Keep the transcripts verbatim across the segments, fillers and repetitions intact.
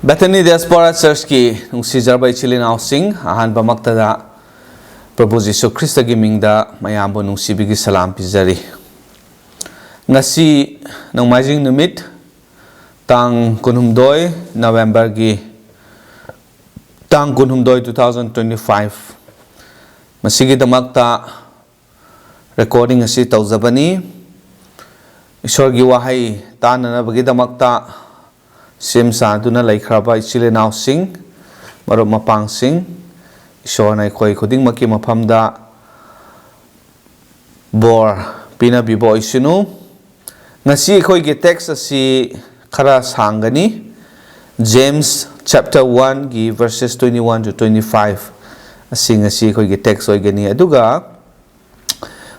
Bethany Diaspora Churchꯀꯤ ꯅꯨꯡꯁꯤꯖꯔꯕ ꯏꯆꯤꯜ ꯏꯅꯥꯎꯁꯤꯡ, ꯑꯍꯥꯟꯕꯃꯛꯇꯗ ꯄ꯭ꯔꯚꯨ ꯖꯤꯁꯨ ꯈ꯭ꯔꯤꯁꯇꯒꯤ ꯃꯤꯡꯗ ꯃꯌꯥꯝꯕꯨ ꯅꯨꯡꯁꯤꯕꯒꯤ ꯁꯂꯥꯝ ꯄꯤꯖꯔꯤ꯫ ꯉꯁꯤ ꯅꯣꯡꯃꯥꯏꯖꯤꯡ ꯅꯨꯃꯤꯠ, ꯇꯥꯡ ꯀꯨꯟꯍꯨꯝꯗꯣꯏ, ꯅꯕꯦꯝꯕꯔꯒꯤ ꯇꯥꯡ ꯀꯨꯟꯍꯨꯝꯗꯣꯏ, two thousand twenty five꯫ ꯃꯁꯤꯒꯤꯗꯃꯛꯇ recording ꯑꯁꯤ ꯇꯧꯖꯕꯅꯤ꯫ ꯏꯁꯣꯔꯒꯤ ꯋꯥꯍꯩ ꯇꯥꯅꯅꯕꯒꯤꯗꯃꯛꯇ ꯁꯦꯝ ꯁꯥꯗꯨꯅ ꯂꯩꯈ꯭ꯔꯕ ꯏꯆꯤꯜ ꯏꯅꯥꯎꯁꯤꯡ, ꯃꯔꯨꯞ ꯃꯄꯥꯡꯁꯤꯡ, ꯏꯁꯣꯔꯅ ꯑꯩꯈꯣꯏ ꯈꯨꯗꯤꯡꯃꯛꯀꯤ ꯃꯐꯝꯗ ꯕꯣꯔ ꯄꯤꯅꯕꯤꯕ ꯑꯣꯏꯁꯅꯨ꯫ ꯉꯁꯤ ꯑꯩꯈꯣꯏꯒꯤ text ꯑꯁꯤ ꯈꯔ ꯁꯥꯡꯒꯅꯤ꯫ James chapter one ꯒꯤ verses twenty one to twenty five ꯑꯁꯤ ꯉꯁꯤ ꯑꯩꯈꯣꯏꯒꯤ text ꯑꯣꯏꯒꯅꯤ꯫ ꯑꯗꯨꯒ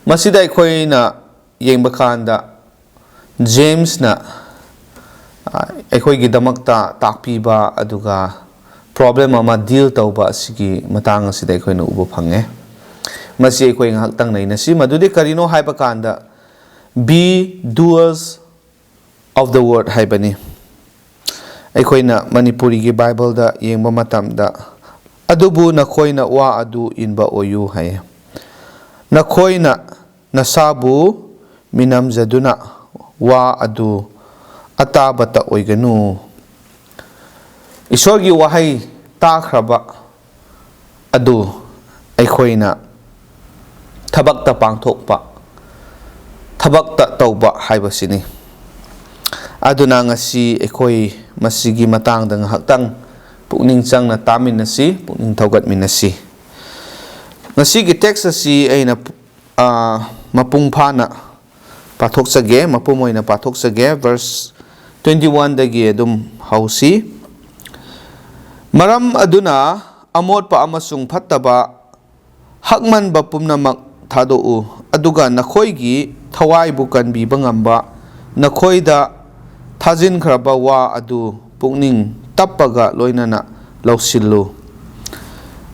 ꯃꯁꯤꯗ ꯑꯩꯈꯣꯏꯅ ꯌꯦꯡꯕ ꯀꯥꯟꯗ, ꯖꯦꯝꯁꯅ, ꯑ, ꯑꯩꯈꯣꯏꯒꯤꯗꯃꯛꯇ ꯇꯥꯛꯄꯤꯕ, ꯑꯗꯨꯒ problem ꯑꯃ deal ꯇꯧꯕ ꯑꯁꯤꯒꯤ ꯃꯇꯥꯡ ꯑꯁꯤꯗ ꯑꯩꯈꯣꯏꯅ ꯎꯕ ꯐꯪꯉꯦ꯫ ꯃꯁꯤ ꯑꯩꯈꯣꯏ ꯉꯥꯏꯍꯥꯛꯇꯪ ꯅꯩꯅꯁꯤ꯫ ꯃꯗꯨꯗꯤ ꯀꯔꯤꯅꯣ ꯍꯥꯏꯕ ꯀꯥꯟꯗ, "Be doers of the word" ꯍꯥꯏꯕꯅꯤ꯫ ꯑꯩꯈꯣꯏꯅ ꯃꯅꯤꯄꯨꯔꯤꯒꯤ ꯕꯥꯏꯕꯜꯗ ꯌꯦꯡꯕ ꯃꯇꯝꯗ, "ꯑꯗꯨꯕꯨ ꯅꯈꯣꯏꯅ ꯋꯥ ꯑꯗꯨ ꯏꯟꯕ ꯑꯣꯏꯌꯨ" ꯍꯥꯏꯌꯦ꯫ "ꯅꯈꯣꯏꯅ ꯅꯁꯥꯕꯨ ꯃꯤꯅꯝꯖꯗꯨꯅ ꯋꯥ ꯑꯗꯨ ꯑꯇꯥꯕꯇ ꯑꯣꯏꯒꯅꯨ"꯫ ꯏꯁꯣꯔꯒꯤ ꯋꯥꯍꯩ ꯇꯥꯈ꯭ꯔꯕ ꯑꯗꯨ ꯑꯩꯈꯣꯏꯅ ꯊꯕꯛꯇ ꯄꯥꯡꯊꯣꯛꯄ, ꯊꯕꯛꯇ ꯇꯧꯕ ꯍꯥꯏꯕꯁꯤꯅꯤ꯫ ꯑꯗꯨꯅ ꯉꯁꯤ ꯑꯩꯈꯣꯏ ꯃꯁꯤꯒꯤ ꯃꯇꯥꯡꯗ ꯉꯥꯏꯍꯥꯛꯇꯪ ꯄꯨꯛꯅꯤꯡ ꯆꯪꯅ ꯇꯥꯃꯤꯟꯅꯁꯤ, ꯄꯨꯛꯅꯤꯡ ꯊꯧꯒꯠꯃꯤꯟꯅꯁꯤ꯫ ꯉꯁꯤꯒꯤ text ꯑꯁꯤ ꯑꯩꯅ, ꯑ, ꯃꯄꯨꯡ ꯐꯥꯅ ꯄꯥꯊꯣꯛꯆꯒꯦ, ꯃꯄꯨꯝ ꯑꯣꯏꯅ ꯄꯥꯊꯣꯛꯆꯒꯦ꯫ Verse twenty one ꯗꯒꯤ ꯑꯗꯨꯝ ꯍꯧꯁꯤ꯫ "ꯃꯔꯝ ꯑꯗꯨꯅ ꯑꯃꯣꯠꯄ ꯑꯃꯁꯨꯡ ꯐꯠꯇꯕ ꯍꯛꯃꯟꯕ ꯄꯨꯝꯅꯃꯛ ꯊꯥꯗꯣꯛꯎ, ꯑꯗꯨꯒ ꯅꯈꯣꯏꯒꯤ ꯊꯋꯥꯏꯕꯨ ꯀꯟꯕꯤꯕ ꯉꯝꯕ ꯅꯈꯣꯏꯗ ꯊꯥꯖꯤꯟꯈ꯭ꯔꯕ ꯋꯥ ꯑꯗꯨ ꯄꯨꯛꯅꯤꯡ ꯇꯞꯄꯒ ꯂꯣꯏꯅꯅ ꯂꯧꯁꯤꯜꯂꯨ"꯫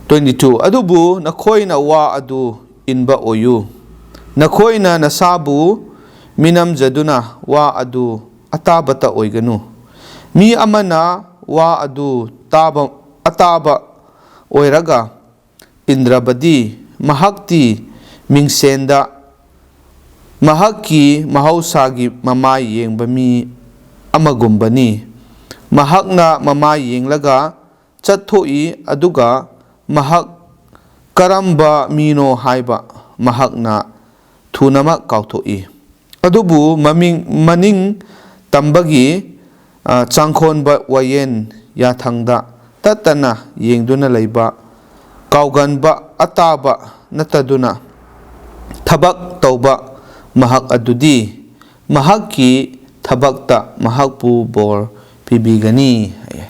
Twenty two, "ꯑꯗꯨꯕꯨ ꯅꯈꯣꯏꯅ ꯋꯥ ꯑꯗꯨ ꯏꯟꯕ ꯑꯣꯏꯌꯨ꯫ ꯅꯈꯣꯏꯅ ꯅꯁꯥꯕꯨ ꯃꯤꯅꯝꯖꯗꯨꯅ ꯋꯥ ꯑꯗꯨ ꯑꯇꯥꯕꯇ ꯑꯣꯏꯒꯅꯨ꯫ ꯃꯤ ꯑꯃꯅ ꯋꯥ ꯑꯗꯨ ꯇꯥꯕ, ꯑꯇꯥꯕ ꯑꯣꯏꯔꯒ ꯏꯟꯗ꯭ꯔꯕꯗꯤ, ꯃꯍꯥꯛꯇꯤ ꯃꯤꯡꯁꯦꯟꯗ ꯃꯍꯥꯛꯀꯤ ꯃꯍꯧꯁꯥꯒꯤ ꯃꯃꯥꯏ ꯌꯦꯡꯕ ꯃꯤ ꯑꯃꯒꯨꯝꯕꯅꯤ꯫ ꯃꯍꯥꯛꯅ ꯃꯃꯥꯏ ꯌꯦꯡꯂꯒ ꯆꯠꯊꯣꯛꯏ, ꯑꯗꯨꯒ ꯃꯍꯥꯛ ꯀꯔꯝꯕ ꯃꯤꯅꯣ ꯍꯥꯏꯕ ꯃꯍꯥꯛꯅ ꯊꯨꯅꯃꯛ ꯀꯥꯎꯊꯣꯛꯏ꯫ ꯑꯗꯨꯕꯨ ꯃꯃꯤꯡ, ꯃꯅꯤꯡ ꯇꯝꯕꯒꯤ, ꯑ, ꯆꯥꯡꯈꯣꯟꯕ ꯋꯥꯌꯦꯟ ꯌꯥꯊꯪꯗ ꯇꯠꯇꯅ ꯌꯦꯡꯗꯨꯅ ꯂꯩꯕ, ꯀꯥꯎꯒꯟꯕ, ꯑꯇꯥꯕ ꯅꯠꯇꯗꯨꯅ ꯊꯕꯛ ꯇꯧꯕ ꯃꯍꯥꯛ ꯑꯗꯨꯗꯤ ꯃꯍꯥꯛꯀꯤ ꯊꯕꯛꯇ ꯃꯍꯥꯛꯄꯨ ꯕꯣꯔ ꯄꯤꯕꯤꯒꯅꯤ ꯍꯥꯏꯌꯦ꯫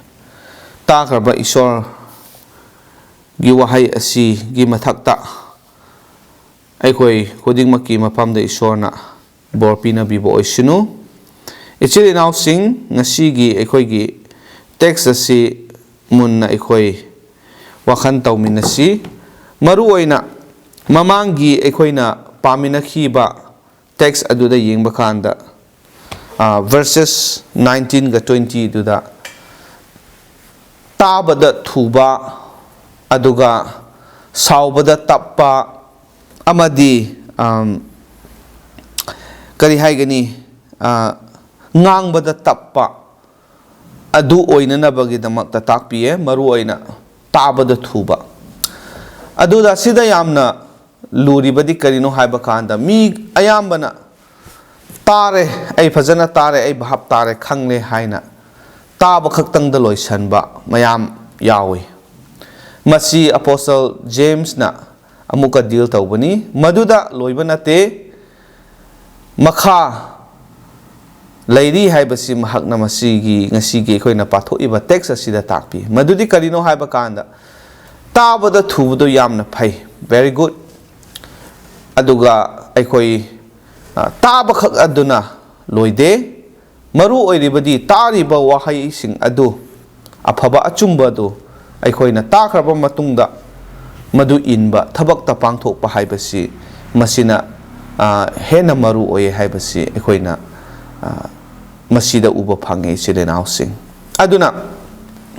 ꯇꯥꯈ꯭ꯔꯕ ꯏꯁꯣꯔꯒꯤ ꯋꯥꯍꯩ ꯑꯁꯤꯒꯤ ꯃꯊꯛꯇ ꯑꯩꯈꯣꯏ ꯈꯨꯗꯤꯡꯃꯛꯀꯤ ꯃꯐꯝꯗ ꯏꯁꯣꯔꯅ ꯕꯣꯔ ꯄꯤꯅꯕꯤꯕ ꯑꯣꯏꯁꯅꯨ꯫ ꯏꯆꯤꯜ ꯏꯅꯥꯎꯁꯤꯡ, ꯉꯁꯤꯒꯤ ꯑꯩꯈꯣꯏꯒꯤ ꯇꯦꯛꯁ ꯑꯁꯤ ꯃꯨꯟꯅ ꯑꯩꯈꯣꯏ ꯋꯥꯈꯜ ꯇꯧꯃꯤꯟꯅꯁꯤ꯫ ꯃꯔꯨꯑꯣꯏꯅ ꯃꯃꯥꯡꯒꯤ ꯑꯩꯈꯣꯏꯅ ꯄꯥꯃꯤꯟꯅꯈꯤꯕ ꯇꯦꯛꯁ ꯑꯗꯨꯗ ꯌꯦꯡꯕ ꯀꯥꯟꯗ, ꯚꯔꯁꯦꯁ ꯅꯥꯏꯟꯇꯤꯟꯒ ꯇ꯭ꯋꯦꯟꯇꯤꯗꯨꯗ ꯇꯥꯕꯗ ꯊꯨꯕ, ꯑꯗꯨꯒ ꯁꯥꯎꯕꯗ ꯇꯞꯄ, ꯑꯃꯗꯤ, ꯑꯝ, ꯀꯔꯤ ꯍꯥꯏꯒꯅꯤ, ꯑ, ꯉꯥꯡꯕꯗ ꯇꯞꯄ, ꯑꯗꯨ ꯑꯣꯏꯅꯅꯕꯒꯤꯗꯃꯛꯇ ꯇꯥꯛꯄꯤꯌꯦ, ꯃꯔꯨꯑꯣꯏꯅ ꯇꯥꯕꯗ ꯊꯨꯕ꯫ ꯑꯗꯨꯗ ꯁꯤꯗ ꯌꯥꯝꯅ ꯂꯨꯔꯤꯕꯗꯤ ꯀꯔꯤꯅꯣ ꯍꯥꯏꯕ ꯀꯥꯟꯗ, ꯃꯤ ꯑꯌꯥꯝꯕꯅ "ꯇꯥꯔꯦ, ꯑꯩ ꯐꯖꯅ ꯇꯥꯔꯦ, ꯑꯩ ꯚꯥꯞ ꯇꯥꯔꯦ, ꯈꯪꯂꯦ" ꯍꯥꯏꯅ ꯇꯥꯕ ꯈꯛꯇꯪꯗ ꯂꯣꯏꯁꯟꯕ ꯃꯌꯥꯝ ꯌꯥꯎꯏ꯫ ꯃꯁꯤ ꯑꯄꯣꯁꯇꯜ ꯖꯦꯝꯁꯅ ꯑꯃꯨꯛꯀ ꯗꯤꯜ ꯇꯧꯕꯅꯤ꯫ ꯃꯗꯨꯗ ꯂꯣꯏꯕ ꯅꯠꯇꯦ, ꯃꯈꯥ ꯂꯩꯔꯤ ꯍꯥꯏꯕꯁꯤ ꯃꯍꯥꯛꯅ ꯃꯁꯤꯒꯤ, ꯉꯁꯤꯒꯤ ꯑꯩꯈꯣꯏꯅ ꯄꯥꯊꯣꯛꯏꯕ ꯇꯦꯛꯁ ꯑꯁꯤꯗ ꯇꯥꯛꯄꯤ꯫ ꯃꯗꯨꯗꯤ ꯀꯔꯤꯅꯣ ꯍꯥꯏꯕ ꯀꯥꯟꯗ, ꯇꯥꯕꯗ ꯊꯨꯕꯗꯣ ꯌꯥꯝꯅ ꯐꯩ, very good꯫ ꯑꯗꯨꯒ ꯑꯩꯈꯣꯏ, ꯑ, ꯇꯥꯕꯈꯛ ꯑꯗꯨꯅ ꯂꯣꯏꯗꯦ, ꯃꯔꯨ ꯑꯣꯏꯔꯤꯕꯗꯤ ꯇꯥꯔꯤꯕ ꯋꯥꯍꯩꯁꯤꯡ ꯑꯗꯨ, ꯑꯐꯕ ꯑꯆꯨꯝꯕ ꯑꯗꯨ ꯑꯩꯈꯣꯏꯅ ꯇꯥꯈ꯭ꯔꯕ ꯃꯇꯨꯡꯗ ꯃꯗꯨ ꯏꯟꯕ, ꯊꯕꯛꯇ ꯄꯥꯡꯊꯣꯛꯄ ꯍꯥꯏꯕꯁꯤ, ꯃꯁꯤꯅ, ꯑ, ꯍꯦꯟꯅ ꯃꯔꯨ ꯑꯣꯏ ꯍꯥꯏꯕꯁꯤ ꯑꯩꯈꯣꯏꯅ, ꯑ, ꯃꯁꯤꯗ ꯎꯕ ꯐꯪꯉꯦ, ꯏꯆꯤꯜ ꯏꯅꯥꯎꯁꯤꯡ꯫ ꯑꯗꯨꯅ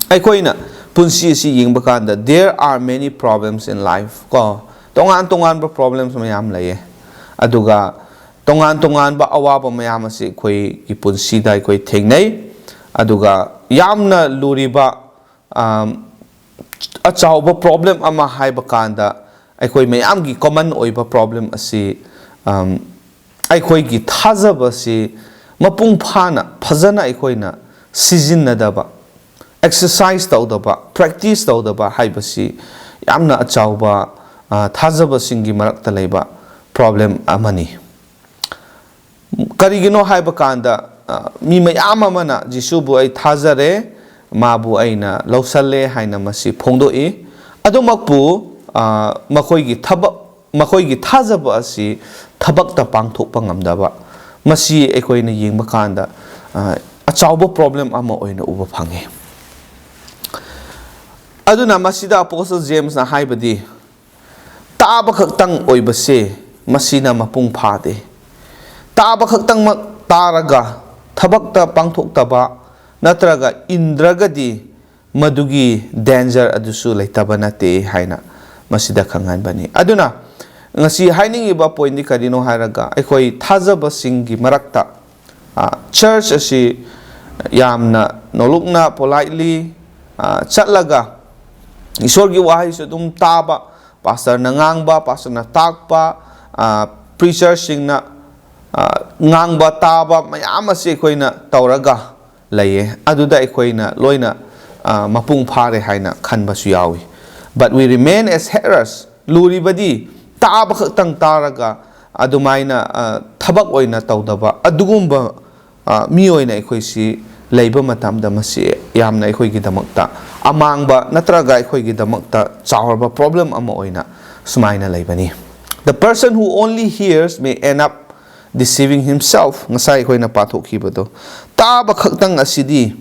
ꯑꯩꯈꯣꯏꯅ ꯄꯨꯟꯁꯤ ꯑꯁꯤ ꯌꯦꯡꯕ ꯀꯥꯟꯗ, there are many problems in life, ꯀꯣ, ꯇꯣꯉꯥꯟ ꯇꯣꯉꯥꯟꯕ problems ꯃꯌꯥꯝ ꯂꯩꯌꯦ꯫ ꯑꯗꯨꯒ ꯇꯣꯉꯥꯟ ꯇꯣꯉꯥꯟꯕ ꯑꯋꯥꯕ ꯃꯌꯥꯝ ꯑꯁꯤ ꯑꯩꯈꯣꯏꯒꯤ ꯄꯨꯟꯁꯤꯗ ꯑꯩꯈꯣꯏ ꯊꯦꯡꯅꯩ꯫ ꯑꯗꯨꯒ ꯌꯥꯝꯅ ꯂꯨꯔꯤꯕ, ꯑꯝ, ꯑꯆꯧꯕ problem ꯑꯃ ꯍꯥꯏꯕ ꯀꯥꯟꯗ, ꯑꯩꯈꯣꯏ ꯃꯌꯥꯝꯒꯤ common ꯑꯣꯏꯕ problem ꯑꯁꯤ, ꯑꯝ, ꯑꯩꯈꯣꯏꯒꯤ ꯊꯥꯖꯕꯁꯤ ꯃꯄꯨꯡ ꯐꯥꯅ, ꯐꯖꯅ ꯑꯩꯈꯣꯏꯅ ꯁꯤꯖꯤꯟꯅꯗꯕ, exercise ꯇꯧꯗꯕ, practice ꯇꯧꯗꯕ ꯍꯥꯏꯕꯁꯤ ꯌꯥꯝꯅ ꯑꯆꯧꯕ, ꯑ, ꯊꯥꯖꯕꯁꯤꯡꯒꯤ ꯃꯔꯛꯇ ꯂꯩꯕ problem ꯑꯃꯅꯤ꯫ ꯀꯔꯤꯒꯤꯅꯣ ꯍꯥꯏꯕ ꯀꯥꯟꯗ, ꯑ, ꯃꯤ ꯃꯌꯥꯝ ꯑꯃꯅ ꯖꯤꯁꯨꯕꯨ ꯑꯩ ꯊꯥꯖꯔꯦ, ꯃꯥꯕꯨ ꯑꯩꯅ ꯂꯧꯁꯜꯂꯦ ꯍꯥꯏꯅ ꯃꯁꯤ ꯐꯣꯡꯗꯣꯛꯏ꯫ ꯑꯗꯨꯃꯛꯄꯨ, ꯑ, ꯃꯈꯣꯏꯒꯤ ꯊꯕꯛ, ꯃꯈꯣꯏꯒꯤ ꯊꯥꯖꯕ ꯑꯁꯤ ꯊꯕꯛꯇ ꯄꯥꯡꯊꯣꯛꯄ ꯉꯝꯗꯕ, ꯃꯁꯤ ꯑꯩꯈꯣꯏꯅ ꯌꯦꯡꯕ ꯀꯥꯟꯗ, ꯑ, ꯑꯆꯧꯕ problem ꯑꯃ ꯑꯣꯏꯅ ꯎꯕ ꯐꯪꯉꯤ꯫ ꯑꯗꯨꯅ ꯃꯁꯤꯗ Apostle Jamesꯅ ꯍꯥꯏꯕꯗꯤ, ꯇꯥꯕ ꯈꯛꯇꯪ ꯑꯣꯏꯕꯁꯦ ꯃꯁꯤꯅ ꯃꯄꯨꯡ ꯐꯥꯗꯦ꯫ ꯇꯥꯕ ꯈꯛꯇꯪꯃꯛ ꯇꯥꯔꯒ ꯊꯕꯛꯇ ꯄꯥꯡꯊꯣꯛꯇꯕ ꯅꯠꯇ꯭ꯔꯒ ꯏꯟꯗ꯭ꯔꯒꯗꯤ ꯃꯗꯨꯒꯤ danger ꯑꯗꯨꯁꯨ ꯂꯩꯇꯕ ꯅꯠꯇꯦ ꯍꯥꯏꯅ ꯃꯁꯤꯗ ꯈꯪꯍꯟꯕꯅꯤ꯫ ꯑꯗꯨꯅ ꯉꯁꯤ ꯍꯥꯏꯅꯤꯡꯉꯤꯕ pointꯗꯤ ꯀꯔꯤꯅꯣ ꯍꯥꯏꯔꯒ, ꯑꯩꯈꯣꯏ ꯊꯥꯖꯕꯁꯤꯡꯒꯤ ꯃꯔꯛꯇ, ꯑ, church ꯑꯁꯤ ꯌꯥꯝꯅ ꯅꯣꯂꯨꯛꯅ, politely, ꯑ, ꯆꯠꯂꯒ ꯏꯁꯣꯔꯒꯤ ꯋꯥꯍꯩꯁꯨ ꯑꯗꯨꯝ ꯇꯥꯕ, pastorꯅ ꯉꯥꯡꯕ, pastorꯅ ꯇꯥꯛꯄ, ꯑ, preacherꯁꯤꯡꯅ, ꯑ, ꯉꯥꯡꯕ, ꯇꯥꯕ ꯃꯌꯥꯝ ꯑꯁꯤ ꯑꯩꯈꯣꯏꯅ ꯇꯧꯔꯒ ꯂꯩꯌꯦ꯫ ꯑꯗꯨꯗ ꯑꯩꯈꯣꯏꯅ ꯂꯣꯏꯅ, ꯑ, ꯃꯄꯨꯡ ꯐꯥꯔꯦ ꯍꯥꯏꯅ ꯈꯟꯕꯁꯨ ꯌꯥꯎꯏ꯫ But we remain as hearers꯫ ꯂꯨꯔꯤꯕꯗꯤ ꯇꯥꯕ ꯈꯛꯇꯪ ꯇꯥꯔꯒ ꯑꯗꯨꯃꯥꯏꯅ, ꯑ, ꯊꯕꯛ ꯑꯣꯏꯅ ꯇꯧꯗꯕ ꯑꯗꯨꯒꯨꯝꯕ, ꯑ, ꯃꯤ ꯑꯣꯏꯅ ꯑꯩꯈꯣꯏꯁꯤ ꯂꯩꯕ ꯃꯇꯝꯗ, ꯃꯁꯤ ꯌꯥꯝꯅ ꯑꯩꯈꯣꯏꯒꯤꯗꯃꯛꯇ ꯑꯃꯥꯡꯕ ꯅꯠꯇ꯭ꯔꯒ ꯑꯩꯈꯣꯏꯒꯤꯗꯃꯛꯇ ꯆꯥꯎꯔꯕ problem ꯑꯃ ꯑꯣꯏꯅ ꯁꯨꯃꯥꯏꯅ ꯂꯩꯕꯅꯤ꯫ The person who only hears may end up deceiving himself꯫ ꯉꯁꯥꯏ ꯑꯩꯈꯣꯏꯅ ꯄꯥꯊꯣꯛꯈꯤꯕꯗꯣ, ꯇꯥꯕ ꯈꯛꯇꯪ ꯑꯁꯤꯗꯤ